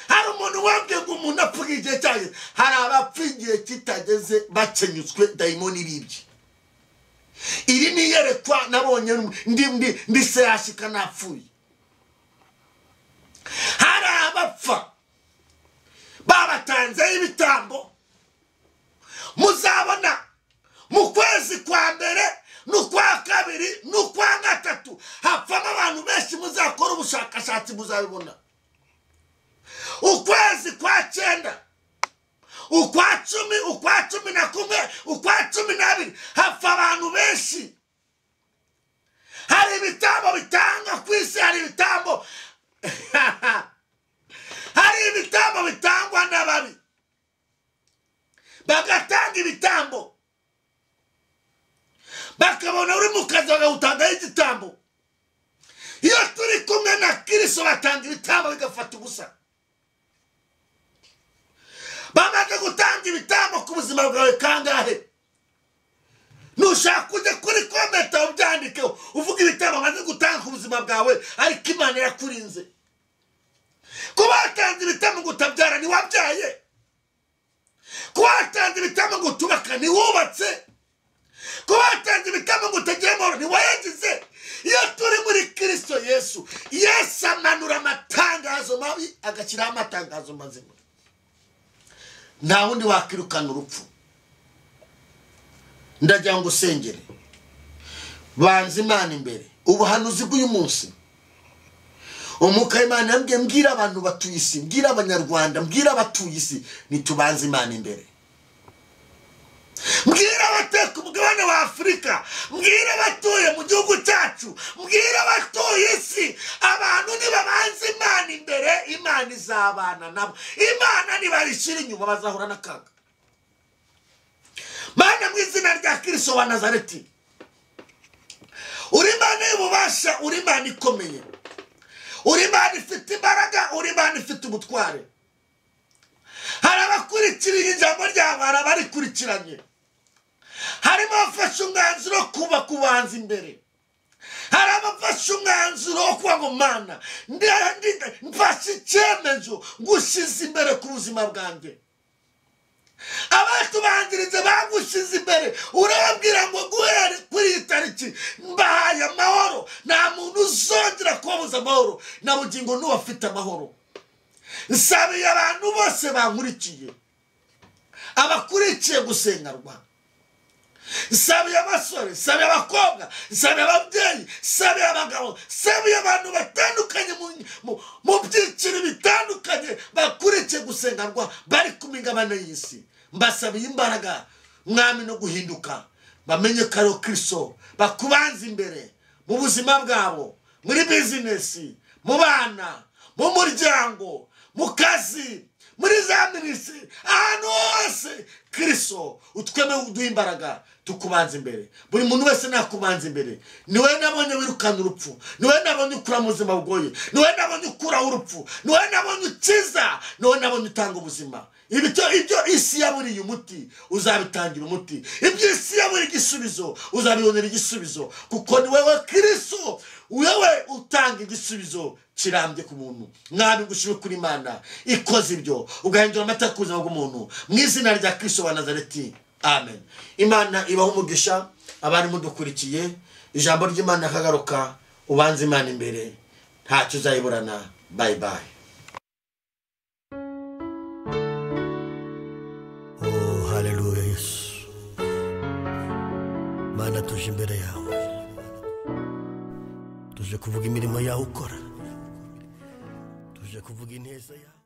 Hari umuntu wabwiye ngo umuntu apfa igihe cyageze, hari abapfa igihe kitageze bakenyutswe dayimoni bibye. Iri ni iyerekwa nabonye ndi sehashika napfuye. Hari abapfa bushakashatsi muzabibona. Ukwezi kwa 9, ukwa 10, ukwa 11, ukwa 12 hapfa abantu benshi. Hari ibitambo bitanga ku isi, hari ibitambo hari ibitambo bitangwa n'ababi, bagatanga ibitambo, bakabona uri mu kazi bagawutangaho igitambo. Iyo turi kumwe na Kristo batanga ibitambo bigafata ubusa. Bamaze gutanga ibitambo ku buzima bwawe kangahe? Nushaka kujya kuri kometa ubyandikeho, uvuga ibitambo bamaze gutanga ku buzima bwawe, ariko Imana irakurinze. Kuba watanze ibitambo ngo utabyara ntiwabyaye, kuba watanze ibitambo ngo utubaka ntiwubatse, kuba watanze ibitambo ngo utagira amahoro ntiwayagize. Iyo turi muri Kristo Yesu, Yesu amanura amatangazo mabi agashyiraho amatangazo mazima. Nta wundi wakirukana urupfu. Ndagira ngo usengere, banza Imana imbere. Ubuhanuzi bw'uyu munsi, Umwuka w'Imana yambwiye, mbwira abantu batuye isi, mbwira Abanyarwanda, mbwira abatuye isi, nitubanze Imana imbere. Mbwira abatuye ku mugabane wa Afurika, mbwira abatuye mu gihugu cyacu, mbwira abatuye isi, abantu nibabanza Imana imbere, Imana izabana nabo. Imana nibayishyira inyuma bazahura n'akaga. Mana, mu izina rya Kristo wa Nazareti, uri Imana y'ububasha, uri Imana ikomeye, uri Imana ifite imbaraga, uri Imana ifite ubutware. Hari abakurikiriye ijambo ryawe, hari abarikurikiranye, harimo abafashe umwanzuro wo kuba kubanza imbere, hari abafashe umwanzuro wo kuba ngo Mana mfashe icyemezo ngushyize imbere ku buzima bwanjye. Abatubanzirize bagushyize imbere, urababwira ngo guhera kuri iyi tariki mbahaye amahoro, nta muntu uzongera kubabuza amahoro, na bugingo n'uwafite amahoro. Nsabiye abantu bose bankurikiye, abakurikiye gusengerwa, nsabiye abasore, nsabiye abakobwa, nsabiye ababyeyi, nsabiye abagabo, nsabiye abantu batandukanye mu byiciro bitandukanye bakurikiye gusengerwa, bari ku migabane y'isi. Mbasabiye imbaraga, Mwami, no guhinduka, bamenye ko ari Kristo, bakubanza imbere mu buzima bwabo, muri bizinesi, mu bana, mu muryango, mu kazi, muri za minisitiri, ahantu hose. Kristo utweme uduha imbaraga tukubanza imbere. Buri muntu wese nakubanza imbere. Niwe nabonye wirukana urupfu, niwe nabonye ukura mu buzima bugoye, niwe nabonye ukuraho urupfu, niwe nabonye ukiza, niwe nabonye utanga ubuzima. Ibyo isi yaburiye umuti uzabitangira umuti, ibyo isi yaburiye igisubizo uzabibonera igisubizo, kuko ni wewe Kristo, wewe utanga igisubizo kirambye ku muntu. Mwami, ngushime kuri Imana ikoze ibyo, ugahindura amateka ku buzima bw'umuntu, mu izina rya Kristo wa Nazareti, amen. Imana ibahe umugisha abari mudukurikiye. Ijambo ry'Imana akagaruka, ubanze Imana imbere, ntacyo uzayiburana. Bye bye. Oh, haleluya Yesu. Mana, tuje imbere yawe, tuje kuvuga imirimo yawe ukora, tuje kuvuga ineza yawe.